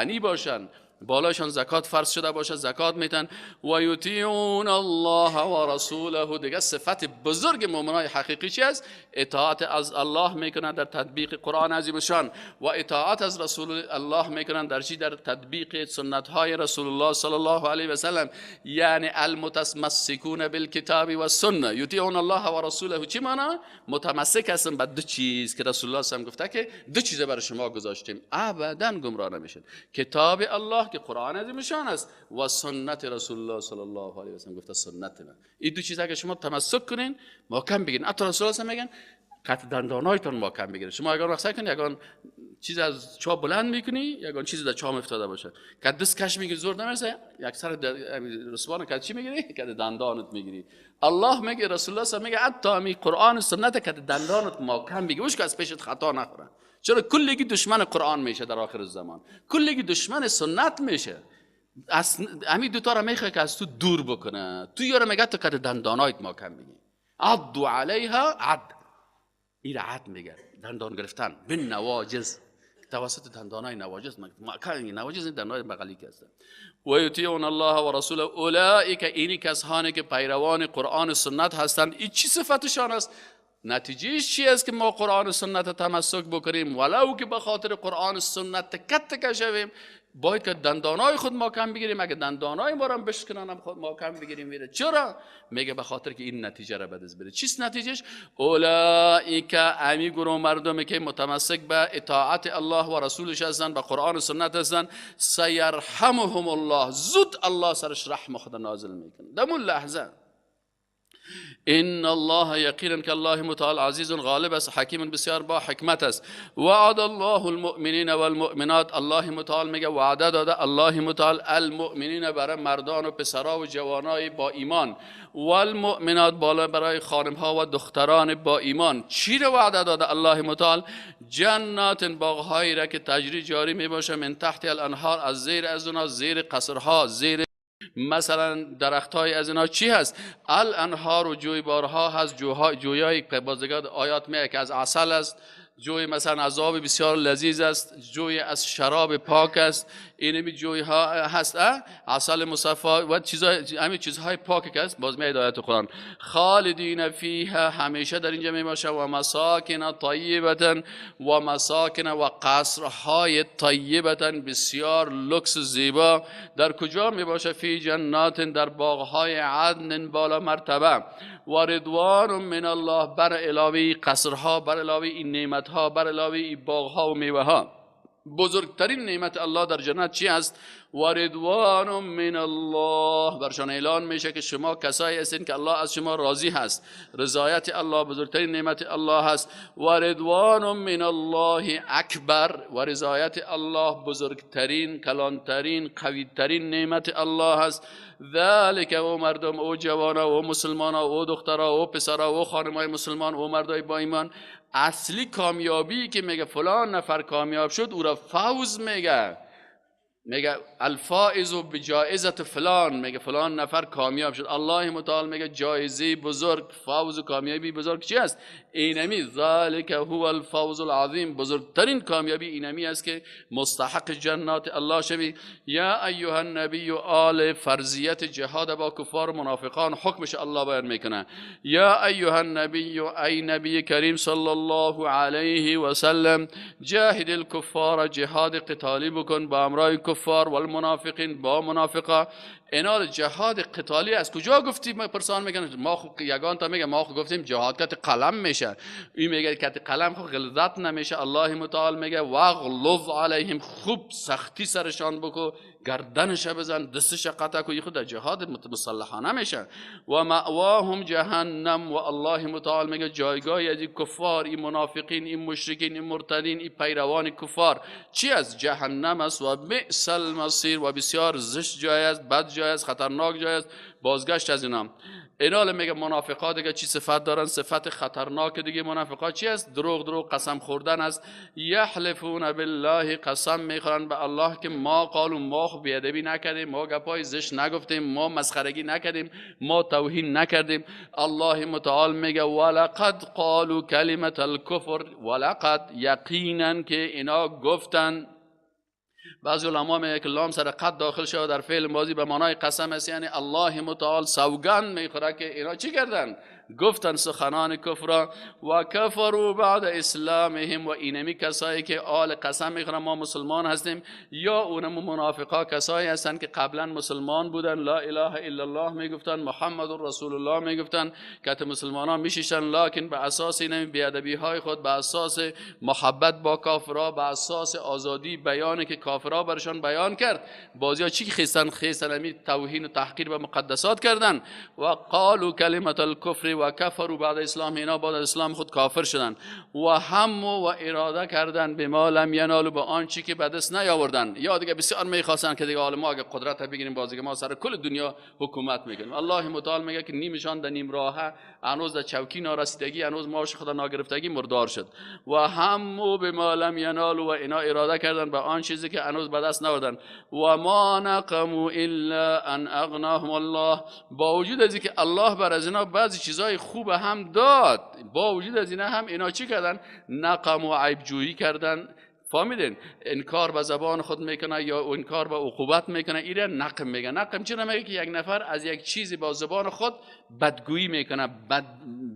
غنی باشن بالاشان زکات فرض شده باشه زکات میتن. و یطیعون الله و رسوله. دیگه صفت بزرگ مؤمنای حقیقی چی است؟ اطاعت از الله میکنن در تطبیق قرآن عظیم شان، و اطاعت از رسول الله میکنن در چی؟ در تطبیق سنت های رسول الله صلی الله علیه و سلم. یعنی المتمسکون بالکتاب و السنه. یطیعون الله و رسوله چی معنا؟ متمسک هستن به دو چیز که رسول الله صلی الله علیه و گفته که دو چیز برای شما گذاشتیم ابدا گمراه نمیشین، کتاب الله که قرآن عظیم شان است و سنت رسول الله صلی الله علیه و سلم گفته سنت من. این دو چیز اگه شما تمسک کنین محکم بگیرین، حتی رسول الله میگن قطع دندانایتون محکم بگیرین. شما اگر رخصت کنین یگان چیز از چا بلند میکنی، یگان چیز در چام افتاده باشه که دست کش میگیری زور نمیرسه، یک سر رسوان که چی میگیری؟ که دندانت میگیری. الله میگه، رسول الله میگه حتی می قرآن و سنت که دندانت محکم بگیری، که از پیشت خطا نخوره. چرا کلگی دشمن قرآن میشه در آخر زمان، کلگی دشمن سنت میشه. از همین دوتا را میخواد که از تو دور بکنه. تو یارو میگه تو کت دندانایت ما کم میگی، عضوا علیها عد، این عد میگه دندان گرفتن بالنواجذ، توسط دندانای نواجذ، نواجذ این دندانای بغلی که هستن. و یطیعون الله و رسوله اولئک، اینی کسانی که پیروان قرآن و سنت هستند، این چی صفتشان است؟ نتیجهش چی است که ما قرآن و سنت تمسک بکنیم؟ ولو که به خاطر قرآن و سنت تکت تکه شویم، باید که دندانای خود ما کم بگیریم. اگه دندانای ما را بشکنن هم خود ما کم بگیریم میره. چرا؟ میگه به خاطر که این نتیجه را به دست بره. چیست نتیجهش؟ اولئک، امی گروه مردمی که متمسک به اطاعت الله و رسولش هستند، به قرآن و سنت هستند، سیرحمهم الله، زود الله سرش رحم خود نازل میکنه دمون لحظه. ان الله، یقینا که الله متعال عزیز غالب است، حکیم بسیار با حکمت است. وعد الله المؤمنین والمؤمنات، الله متعال میگه وعده داده الله متعال المؤمنین برای مردان و پسرا و جوانای با ایمان، والمؤمنات بالا برای خانم ها و دختران با ایمان. چی رو وعده داده الله متعال؟ جنات، باغهایی را که تجری جاری میباشه، من تحت الانهار، از زیر از اونها، زیر قصرها، زیر مثلا درختای از اینا چی هست؟ الانهار و جویبارها هست، جویای که بازگاه آیات میگه که از عسل است، جوی مثلا از آب بسیار لذیذ است، جوی از شراب پاک است، اینمی جوی ها هست، عسل مصفا و چیزهای، همین چیزهای پاک که است. باز می هدایت قرآن خالدین فیها، همیشه در اینجا می باشه، و مساکن طیبه، و مساکن و قصرهای طیبه، بسیار لکس زیبا. در کجا می باشه؟ فی جنات، در باغهای عدن بالا مرتبه. و رضوان من الله، بر علاوه قصرها، بر علاوه این نعمت ها، بر علاوه این باغ ها و میوه ها، بزرگترین نعمت الله در جنت چی است؟ و رضوان من الله. برشان اعلان میشه که شما کسایی هستین که الله از شما راضی هست. رضایت الله بزرگترین نعمت الله هست. و رضوان من الله اکبر، و رضایت الله بزرگترین، کلانترین، قویترین نعمت الله هست. ذالک، او مردم، او جوانا، او مسلمانا، او دخترا، او پسرا، او خانمای مسلمان، او مردای با ایمان، اصلی کامیابی که میگه فلان نفر کامیاب شد، او را فوز میگه، میگه الفائز بجائزه فلان، میگه فلان نفر کامیاب شد. الله متعال میگه جایزه بزرگ، فوز و کامیابی بزرگ چی است؟ اینمی ذالک هو الفوز العظیم، بزرگترین کامیابی اینمی است که مستحق جنات الله شوی. یا ایها النبی، آل فرضیت جهاد با کفار و منافقان حکمش الله بیان میکنه. یا ایها النبی، ای نبی کریم صلی الله علیه و سلم، جاهد الکفار، جهاد قتالی بکن با امرای کفار، والمنافقین، با منافقا. اینا جهاد قتالی از کجا گفتی؟ ما پرسان میگن ما خو یگان تا میگه ما خو گفتیم جهاد کت قلم میشه، این میگه کت قلم خو غلظت نمیشه. الله متعال میگه واغلظ علیهم، خوب سختی سرشان بکو، گردنش بزن، دستش قطع کو، خود جهاد مسلحانه میشه. و مأواهم جهنم، و الله متعال میگه جایگاه از کفار، این منافقین، این مشرکین، این مرتدین، این پیروان کفار چی از؟ جهنم است. و بئس المصیر، و بسیار زشت جای است، بد جای است، خطرناک جای است، بازگشت از اینا. اینا میگه منافقا دیگه چی صفت دارن؟ صفت خطرناک دیگه منافقا چی است؟ دروغ، دروغ، قسم خوردن است. یحلفون بالله، قسم میخورن به الله که ما قالوا، ما خو بیادبی نکردیم، ما گپای زشت نگفتیم، ما مسخرگی نکردیم، ما توهین نکردیم. الله متعال میگه ولقد قالوا کلمة الکفر، ولقد یقینا که اینا گفتن. بعضی علما میگه که لام سر قد داخل شده در فعل ماضی به معنای قسم است، یعنی الله متعال سوگند میخوره که اینا چی کردن؟ گفتن سخنان کفر. و کفروا بعد اسلامهم، و اینمی کسایی که آل قسم میخورن ما مسلمان هستیم، یا اونم منافقا کسایی هستن که قبلا مسلمان بودن، لا اله الا الله میگفتن، محمد رسول الله میگفتن، که مسلمان ها میشیشن، لکن به اساس اینمی بیادبی های خود، به اساس محبت با کافرا، به اساس آزادی بیان که کافرا برشان بیان کرد، بازی ها چی خیستن؟ خیستن امی توهین و تحقیر به مقدسات کردن. و قالوا کلمة الکفر، کفر و کفروا بعد اسلام، اینا بعد اسلام خود کافر شدن. و هم و اراده کردن به ما لم ینالوا، به آنچه که به دست نیاوردن. یا دیگه بسیار میخواستن که دیگه حالا ما اگه قدرت بگیریم باز دیگه ما سر کل دنیا حکومت میکنیم. الله متعال میگه که نیمشان در نیم راه هنوز در چوکی نارسیدگی، هنوز معاش خدا ناگرفتگی مردار شد. و هم به ما لم ینالوا، و اینا اراده کردن به آن چیزی که هنوز به دست نیاوردن. و ما نقموا الا ان اغناهم الله، با وجود از اینکه الله بر از اینا بعضی چیزای خوب هم داد، با وجود از اینا هم اینا چی کردن؟ نقم و عیب جویی کردن. فهمیدین؟ انکار به زبان خود میکنه یا انکار به عقوبت میکنه، ایره نقم میگه. نقم چرا میگه؟ که یک نفر از یک چیزی با زبان خود بدگویی میکنه،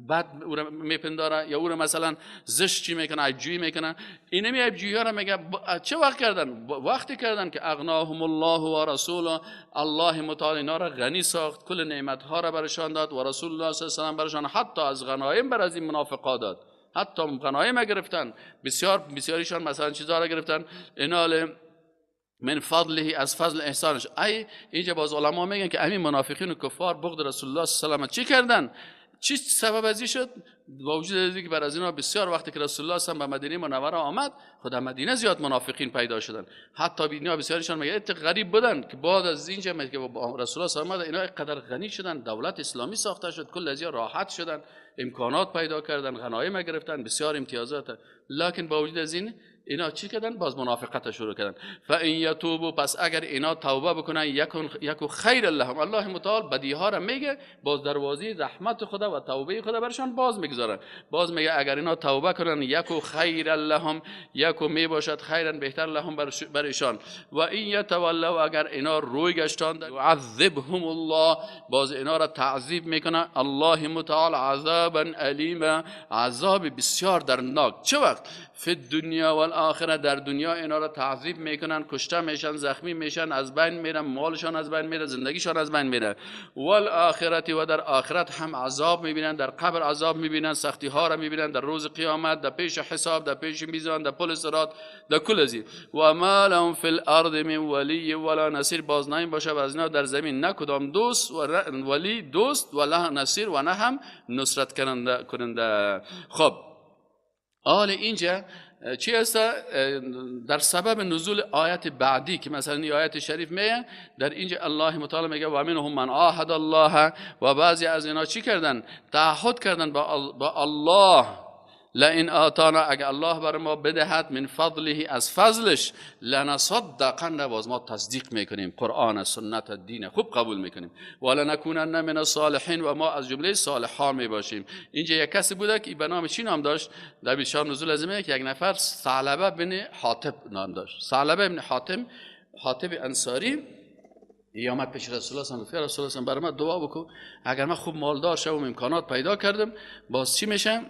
بد او را میپنداره یا او را مثلا زشت چی میکنه، عیب جویی میکنه. اینمی عیب جویی ها را میگه چه وقت کردن؟ وقتی کردن که اغناهم الله و رسوله، الله متعال اینا را غنی ساخت، کل نعمت ها را برشان داد و رسول الله صلی الله علیه و سلم برشان حتی از غنایم بر از این منافقا داد، حتی غنایم گرفتن، بسیار بسیاریشان مثلا چیزا را گرفتن. اینال من فضله، از فضل احسانش. ای اینجا باز علما میگن که همین منافقین و کفار بغض رسول الله صلی الله علیه و چی کردن؟ چی سبب ازی شد؟ با وجود از اینکه بر از اینا بسیار وقتی که رسول الله صلی الله علیه و به مدینه منوره آمد، خود در مدینه زیاد منافقین پیدا شدن. حتی اینا بسیارشان میگه اتفاق غریب بودن که بعد از اینجا میگه با رسول الله صلی الله علیه و اینا اینقدر غنی شدن، دولت اسلامی ساخته شد، کل از راحت شدن، امکانات پیدا کردن، غنایم گرفتن، بسیار امتیازات. لکن با وجود از این اینا چی کردن؟ باز منافقت شروع کردن. فان یتوبوا، پس اگر اینا توبه بکنن، یکو خیر لهم، الله متعال بدی ها را میگه، باز دروازه رحمت خدا و توبه خدا برشان باز میگذاره. باز میگه اگر اینا توبه کنن، یکو خیر لهم، یکو میباشد خیرا بهتر لهم بر ایشان. و این یتولوا، اگر اینا روی گشتند، یعذبهم الله، باز اینا را تعذیب میکنه الله متعال عذابا الیما، عذاب بسیار دردناک. چه وقت؟ فی الدنیا والآخره، در دنیا اینا را تعذیب میکنن، کشته میشن، زخمی میشن، از بین میرن، مالشان از بین میره، زندگیشان از بین میره. والآخرت، و در آخرت هم عذاب میبینن، در قبر عذاب میبینن، سختی ها را میبینن، در روز قیامت، در پیش حساب، در پیش میزان، در پل صراط، در کل ازی. و ما لهم فی الارض من ولی ولا نصیر، باز نیم باشه از اینا در زمین نه کدام دوست و ولی دوست ولا نصیر و نه هم نصرت کننده. خب آل اینجا چی است؟ در سبب نزول آیت بعدی که مثلا این آیت شریف میه، در اینجا الله متعال میگه و منهم من عاهد الله، و بعضی از اینا چی کردن؟ تعهد کردن با الله، لئن آتانا، اگه الله بر ما بدهد، من فضله، از فضلش، لنصدقن، باز ما تصدیق میکنیم، قرآن سنت دین خوب قبول میکنیم، ولنکونن من الصالحین، و ما از جمله صالحان میباشیم. اینجا یک کسی بوده که به نام چی نام داشت؟ در بیشار نزول از که یک نفر ثعلبه بن حاطب نام داشت. ثعلبه بن حاطب انصاری آمد پیش رسول الله صلی الله علیه و رسول الله برای من دعا بکن، اگر من خوب مالدار شوم، امکانات پیدا کردم، باز چی میشم؟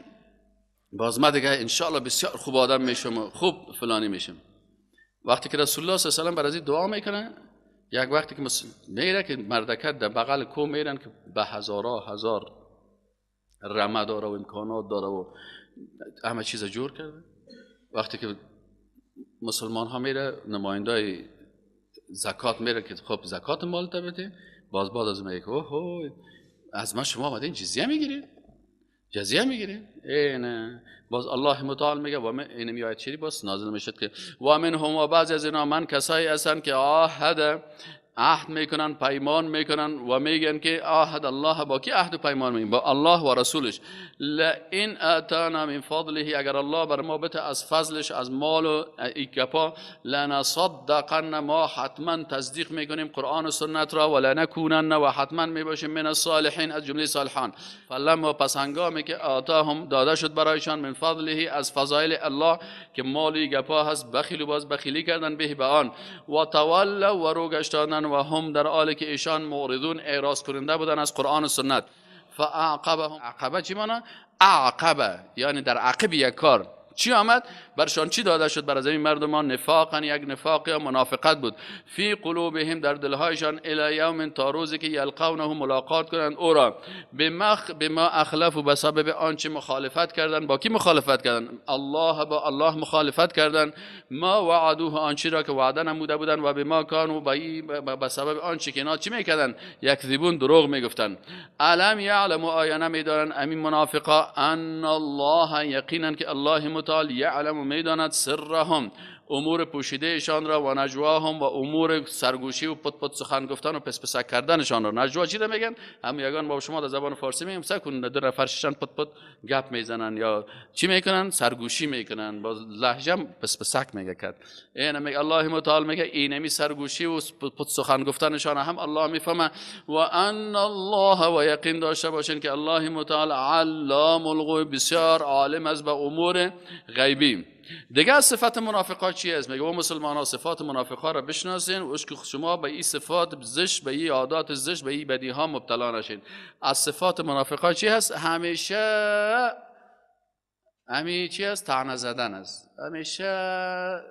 باز ما دیگه انشاءالله بسیار خوب آدم میشم و خوب فلانی میشم. وقتی که رسول الله صلی الله علیه و سلم برای دعا میکنه، یک وقتی که میره که مردکت در بغل کو میرن که به هزارها هزار رمه داره و امکانات داره و همه چیز جور کرده. وقتی که مسلمان ها میره، نمایندای زکات میره که خب زکات مال تا بده، باز بعد از میگه اوه از ما شما آمدین جزیه میگیرید، جزیه میگیریم. نه باز الله متعال میگه و من این آیت شریف باز نازل میشد که و منهم، و بعضی از اینا من کسایی هستن که عهد میکنن، پیمان میکنن و میگن که عهد الله، با کی عهد و پیمان میگن؟ با الله و رسولش. لئن اتانا من فضله، اگر الله بر ما بده از فضلش، از مال و گپا، لنصدقن، ما حتما تصدیق میکنیم قرآن و سنت را، ولنکونن، و حتما میباشیم من الصالحین، از جمله صالحان. فلما، پس هنگامی که آتاهم، داده شد برایشان، من فضله، از فضایل الله که مالی گپا هست، بخیل و باز بخیلی کردن به آن، و تولوا، و رو گشتاندن، و هم در حالی که ایشان معرضون، اعراض کننده بودن از قرآن و سنت. فاعقبهم، عقبه چی معنی؟ اعقبه یعنی در عقب یک کار. چی آمد؟ برشان چی داده شد؟ بر از این مردمان نفاقا، یک نفاق یا منافقت بود، فی قلوبهم، در دلهایشان، الی یوم، تا روزی که یلقونه، ملاقات کنند او را، بما اخلفوا، به سبب آنچه مخالفت کردند. با کی مخالفت کردند؟ الله، با الله مخالفت کردند. ما وعدوه، آنچه را که وعده نموده بودند، و بما کانوا، به سبب آنچه که اینا چی میکردند؟ یکذبون، دروغ میگفتند. الم یعلموا، آیا نمیدانند امین منافقا، ان الله، یقینا که الله متعال، یعلم، میداند، سرهم، امور پوشیده ایشان را، و نجواهم، و امور سرگوشی و پت پت سخن گفتن و پس پسک کردنشان را. نجوا چی را میگن؟ هم یگان با شما در زبان فارسی میگیم سکون، دو نفر ششن پت پت گپ میزنن یا چی میکنن؟ سرگوشی میکنن، با لهجه پس پسک میگه کرد. این میگه الله متعال میگه اینمی سرگوشی و پت سخن گفتنشان هم الله میفهمه. و ان الله، و یقین داشته باشین که الله متعال علام الغیوب، بسیار عالم است به امور غیبی. دیگه از صفت منافقا چی است؟ میگه و مسلمان ها صفات منافقا را بشناسین و که شما به این صفات زشت، به این عادات زشت، به این بدی ها مبتلا نشین. از صفات منافقا چی هست؟ همیشه همی چی است؟ طعنه زدن است، همیشه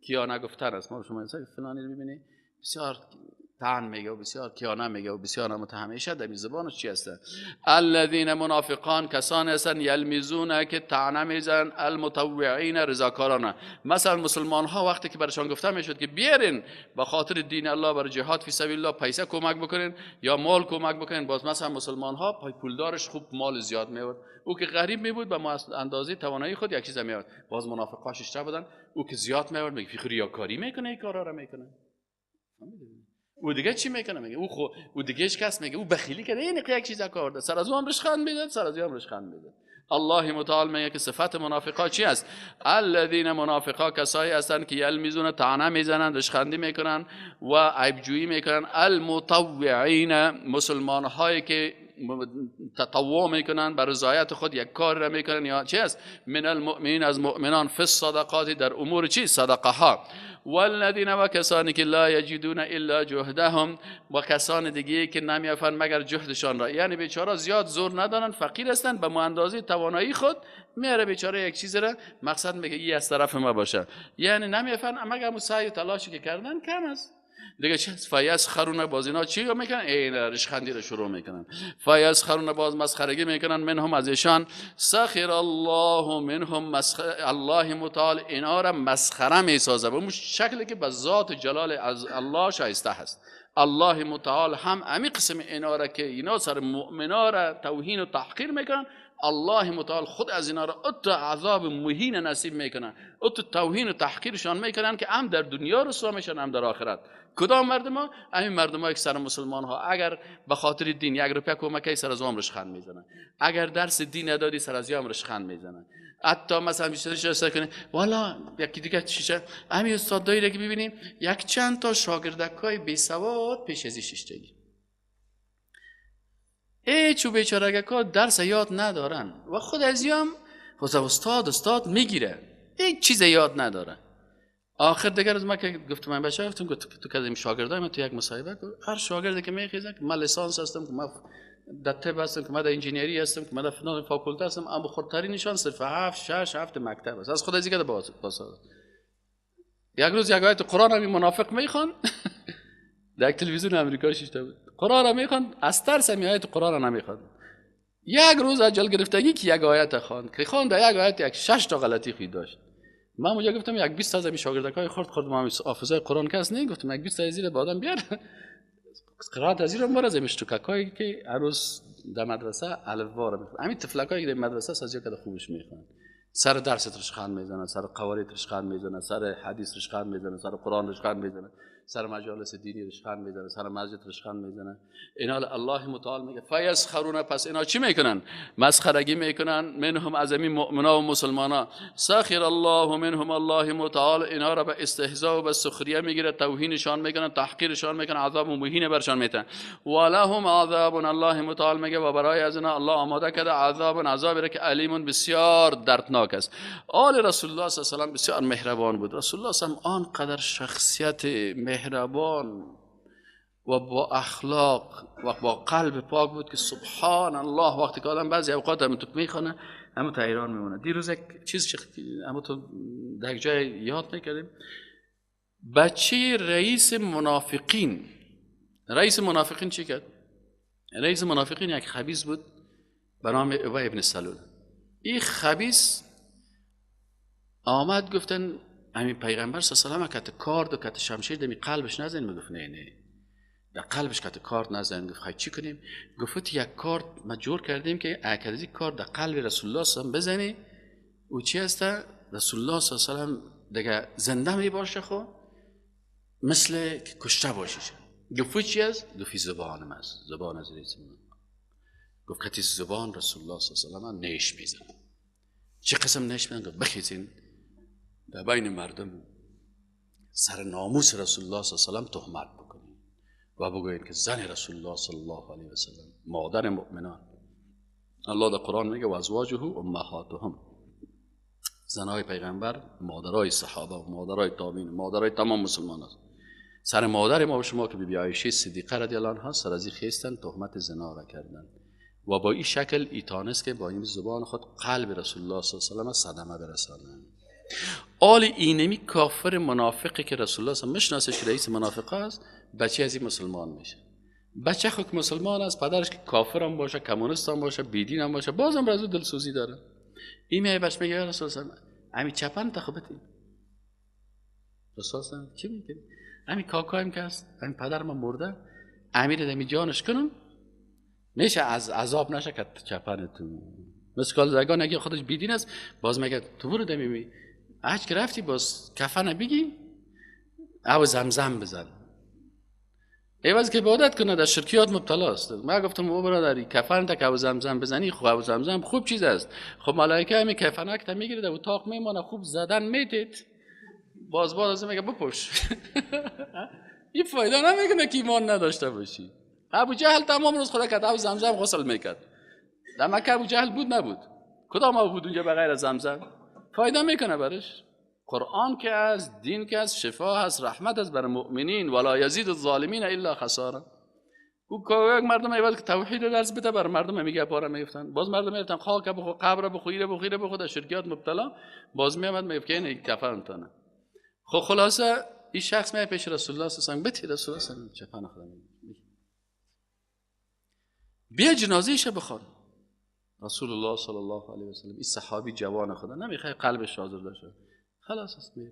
کیانه گفتن است. ما شما فلانی رو می‌بینی بسیار طعن میگه و بسیار کیانه میگه و بسیار همیشه در زبانش چی هست؟ الذین، منافقان کسانی هستند، یلمزون، که طعنه میزنن، المطوعین، رضاکاران. مثلا مسلمان ها وقتی که برشان گفته میشد که بیارین به خاطر دین الله، برای جهاد فی سبیل الله پیسه کمک بکنین یا مال کمک بکنین، باز مثلا مسلمان ها پای پولدارش خوب مال زیاد میورد، او که غریب می بود به اندازه توانایی خود یک چیز میورد. باز منافقا ششته بودن، او که زیاد میورد میگه فی ریاکاری میکنه، این کارا را میکنه. او دیگه چی میکنه؟ میگه او خو او دیگه هیچ کس میگه او بخیلی کرده، این یک چیز کار سر از اون رشخند میده، سر از اون رشخند میده. الله متعال میگه که صفت منافقا چی است؟ الذین، منافقا کسایی هستند که یلمزون، طعنه میزنند، رشخندی میکنن و عیبجویی میکنن، المطوعین، مسلمان هایی که تطوع میکنن، بر رضایت خود یک کار را میکنن یا چی است؟ من المؤمنین، از مؤمنان، فی الصدقات، در امور چی؟ صدقه ها. والذین، و کسانی که لا یجدون الا جهدهم، و کسان دیگه که نمیافن مگر جهدشان را، یعنی بیچاره زیاد زور ندارن، فقیر هستند، به اندازه توانایی خود میاره بیچاره یک چیز را، مقصد میگه این از طرف ما باشه، یعنی نمیافن مگر سعی و تلاشی که کردن کم است. دیگه چه؟ فیسخرون، باز اینا چی میکنن؟ این رشخندی رو شروع میکنن. فیسخرون، باز مسخرگی میکنن، منهم، از ایشان، سخر الله منهم، الله متعال اینا را مسخره میسازه به اون شکلی که به ذات جلال از الله شایسته هست. الله متعال هم امی قسم اینا را که اینا سر مؤمنا را توهین و تحقیر میکنن، الله متعال خود از اینا را ات عذاب مهین نصیب میکنن، ات توهین و تحقیرشان میکنن که هم در دنیا رسوا میشن هم در آخرت. کدام مردم ها؟ همین مردم ها که سر مسلمان ها اگر به خاطر دین یک روپیه کمک سر از عمرش خند میزنن، اگر درس دین ندادی سر از عمرش خند میزنن. حتی مثلا بیشتر کنه والا یکی دیگه چیشه، همین استادایی که ببینیم یک چند تا شاگردکای بی سواد پیش از شیشتگی، ای چو بیچارگکا درس یاد ندارن و خود از هم خود استاد میگیره، هیچ چیز یاد نداره. آخر دیگر از ما که گفتم من بچه‌ها گفتم که تو که شاگردای من تو یک مصاحبه هر شاگردی که میخیزه که من لیسانس هستم، که من در طب هستم، که من در انجینیری هستم، که من در فلان فاکولته هستم، اما خردترینشان صرف 7 6 7 مکتب است. از خود از دیگه باز یک روز یک آیت قرآن هم منافق میخوان در یک تلویزیون امریکا شیشته بود، قرآن را میخوان، از ترس هم آیت قرآن را نمیخوان. یک روز عجل گرفتگی که یک آیت خواند، که خواند یک آیت یک 6 تا غلطی خود داشت. من اونجا گفتم یک 20 از این شاگردکای خرد ما حافظای قرآن کس نه، گفتم یک 20 از زیر به آدم بیار قرائت از زیر مر از مشتککایی که هر روز در مدرسه الفبا میخوان، همین طفلکایی که در مدرسه از یک خوبش میخوان، سر درس رشخند میزنه، سر قواری رشخند میزنه، سر حدیث رشخند میزنه، سر قرآن رشخند میزنه، سر مجالس دینی رشخند میزنه، سر مسجد رشخند میزنه. اینا الله متعال میگه فیسخرون، پس اینا چی میکنن؟ مسخرگی میکنن. منهم، از این مؤمنا و مسلمانا. سخر الله منهم، الله متعال اینا را به استهزاء و به سخریه میگیره، توهینشان میکنن، تحقیرشان میکنن، عذاب مهین برشان میتن. ولهم عذاب، الله متعال میگه و برای از اینا الله آماده کرده عذاب، عذابی که الیم، بسیار دردناک است. آل رسول الله صلی الله علیه و سلم بسیار مهربان بود. رسول الله صلی الله علیه و آنقدر شخصیت مهربان و با اخلاق و با قلب پاک بود که سبحان الله. وقتی که آدم بعضی اوقات هم تو میخوانه همون تا ایران میمونه. دیروز یک چیز همون تو در جای یاد میکردیم، بچه رئیس منافقین، رئیس منافقین چی کرد؟ رئیس منافقین یک خبیث بود به نام ابی ابن سلول. این خبیث آمد گفتن همین پیغمبر صلی الله علیه و کت کارد و کت شمشیر دمی قلبش نزن. میگفت نه نه، در قلبش کت کارد نزن. گفت خیلی چی کنیم؟ گفت یک کارد ما جور کردیم که اگر کارد در قلب رسول الله صلی الله علیه و بزنی او چی هسته؟ رسول الله صلی الله علیه و دیگه زنده می باشه، خو مثل که کشته باشیشه. گفت چی است؟ گفت زبانم است، زبان از رئیس من. گفت کتی زبان رسول الله صلی الله علیه و نیش میزن. چه قسم نیش میزن؟ گفت بخیزین در بین مردم سر ناموس رسول الله صلی الله علیه و تهمت بکنین و بگویید که زن رسول الله صلی الله علیه و سلم مادر مؤمنان. الله در قرآن میگه و ازواجه امهاتهم، زنای پیغمبر مادرای صحابه و مادرای تابعین و مادرای تمام مسلمان است. سر مادر ما و شما که بی بی عایشه صدیقه رضی الله عنها سر از این خیستن تهمت زنا را کردن و با این شکل ایتانست که با این زبان خود قلب رسول الله صلی الله علیه و صدمه برسانند. آل اینمی کافر منافقی که رسول الله صلی الله علیه و میشناسه که رئیس منافقه است، بچه از این مسلمان میشه. بچه خود مسلمان است، پدرش که کافر هم باشه، کمونیست هم باشه، بیدین هم باشه، بازم رزو دلسوزی داره. این میای بچه میگه رسول الله همین چپن تا خب بتین. رسول الله چی میگه؟ همین کاکایم که است، همین پدر ما مرده، امیر دمی جانش کنم میشه از عذاب نشه که چپن تو. مثل زگان اگه خودش بیدین است، باز میگه تو برو دمی می اج که رفتی باز کفن بگی او زمزم بزن. ایواز که عبادت کنه در شرکیات مبتلا است. من گفتم او برادری کفن تا که او زمزم بزنی، خب او زمزم خوب چیز است. خب ملائکه همین کفنک تا میگیره در اتاق میمانه، خوب زدن میتید، باز باز میگه بپوش. این فایده نمیکنه که ایمان نداشته باشی. ابو جهل تمام روز خدا کرد او زمزم غسل میکرد. در مکه ابو جهل بود نبود؟ کدام ابو بود اونجا به غیر از زمزم؟ فایده میکنه برش. قرآن که از دین که از شفا هست، رحمت است بر مؤمنین، ولا یزید الظالمین الا خسارا. او که یک مردم ایواز که توحید درس بده بر مردم میگه پاره میگفتن، باز مردم میگفتن خاک بخو، قبر بخو، ایره بخو، ایره بخو، در شرکیات مبتلا. باز میامد میگفت که این کفن تانه. خب خلاصه این شخص میاد پیش رسول الله صلی الله علیه و آله، رسول الله صلی الله علیه و چپن خدا میگه بیا جنازه بخوان. رسول الله صلی الله علیه و سلم این صحابی جوان خدا نمیخواد قلبش آزرده شه، خلاص است میره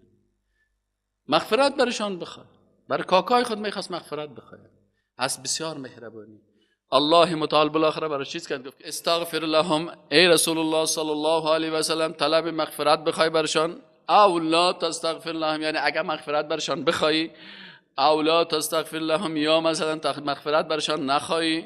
مغفرت برشان بخواد. برای کاکای خود میخواست مغفرت بخواد. از بسیار مهربانی الله متعال بالاخره برای چیز کرد، گفت استغفر لهم، ای رسول الله صلی الله علیه و سلم طلب مغفرت بخوای برشان، او لا تستغفر لهم، یعنی اگر مغفرت برشان بخوای، او لا تستغفر لهم، یا مثلا مغفرت برشان نخوای،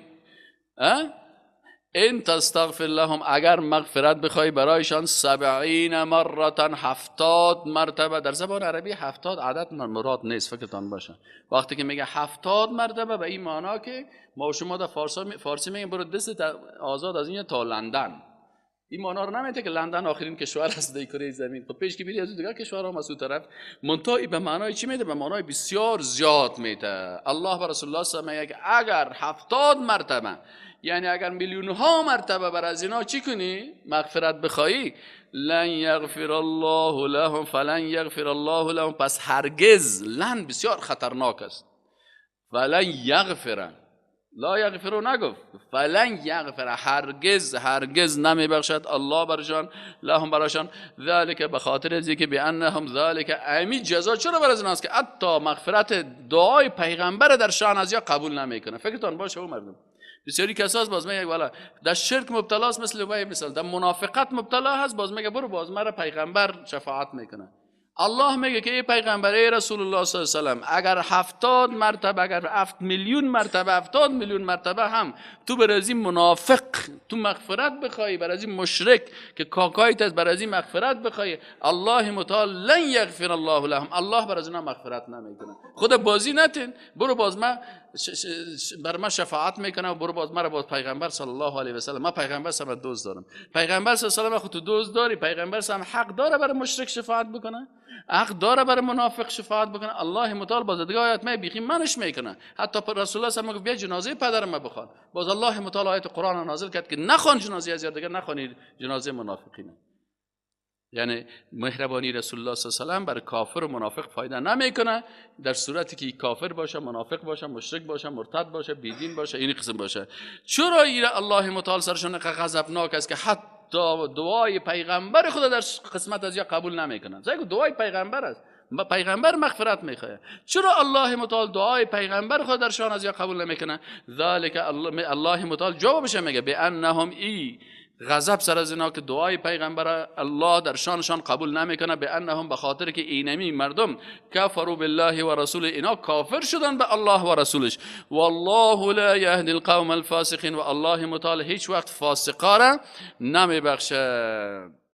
ان تستغفر لهم، اگر مغفرت بخوای برایشان 70 مرة، 70 مرتبه. در زبان عربی 70 عدد مراد نیست، فکرتان باشه. وقتی که میگه 70 مرتبه به این معنا که ما و شما در فارسی میگیم برو دست آزاد از اینجا تا لندن، این معنا رو نمیده که لندن آخرین کشور است در کره زمین. خب پیش که میری از دیگر کشورها هم از اون طرف، منتها به معنای چی میده؟ به معنای بسیار زیاد میده. الله و رسول الله صلی الله علیه و آله اگر 70 مرتبه، یعنی اگر میلیون ها مرتبه بر از اینا چی کنی؟ مغفرت بخوایی، لن یغفر الله لهم فلن یغفر الله لهم، پس هرگز، لن بسیار خطرناک است، فلن یغفر، لا یغفرو نگفت، فلن یغفر، هرگز هرگز نمیبخشد الله برشان، لهم براشان، ذالک به خاطر از که بانهم ذالک، امی جزا چرا بر از ایناست که حتی مغفرت دعای پیغمبر در شان از یا قبول نمیکنه. فکرتان باشه او مردم بسیاری کساس باز میگه والا در شرک مبتلا است، مثل وای مثال در منافقت مبتلا هست، باز میگه برو باز مرا پیغمبر شفاعت میکنه. الله میگه که ای پیغمبر، ای رسول الله صلی الله علیه و سلم، اگر 70 مرتبه، اگر 7 میلیون مرتبه، 70 میلیون مرتبه هم تو بر از این منافق تو مغفرت بخوای، بر از این مشرک که کاکایت است، بر از این مغفرت بخوای، الله متعال لن یغفر الله لهم، الله بر از اینا مغفرت نمیکنه. خدا بازی نتین، برو باز ما بر ما شفاعت میکنه و برو باز مرا باز پیغمبر صلی الله علیه و سلم، ما پیغمبر صلی دوست دارم، پیغمبر صلی الله علیه و خود تو دوست داری، پیغمبر صلی حق داره برای مشرک شفاعت بکنه، حق داره برای منافق شفاعت بکنه. الله متعال باز دیگه آیات می بیخی منش میکنه. حتی رسول الله صلی الله علیه و گفت بیا جنازه پدر ما بخوان، باز الله متعال آیت قرآن نازل کرد که نخوان جنازه از دیگه، نخوانی جنازه منافقین. یعنی مهربانی رسول الله صلی الله علیه و سلم بر کافر و منافق فایده نمیکنه، در صورتی که کافر باشه، منافق باشه، مشرک باشه، مرتد باشه، بیدین باشه، این قسم باشه. چرا الله متعال سرشون غضبناک است که حتی دعای پیغمبر خدا در قسمت از یا قبول نمیکنه؟ زیرا دعای پیغمبر است، پیغمبر مغفرت میخواد. چرا الله متعال دعای پیغمبر خود در شان از یا قبول نمیکنه؟ ذالک الله متعال جوابش میگه بانهم ای غضب سر از اینا که دعای پیغمبر الله در شانشان قبول نمیکنه، به انهم به خاطر که اینمی مردم کفروا بالله و رسول، اینا کافر شدن به الله و رسولش. والله لا یهدی القوم الفاسقین، و الله متعال هیچ وقت فاسقا را نمیبخشه.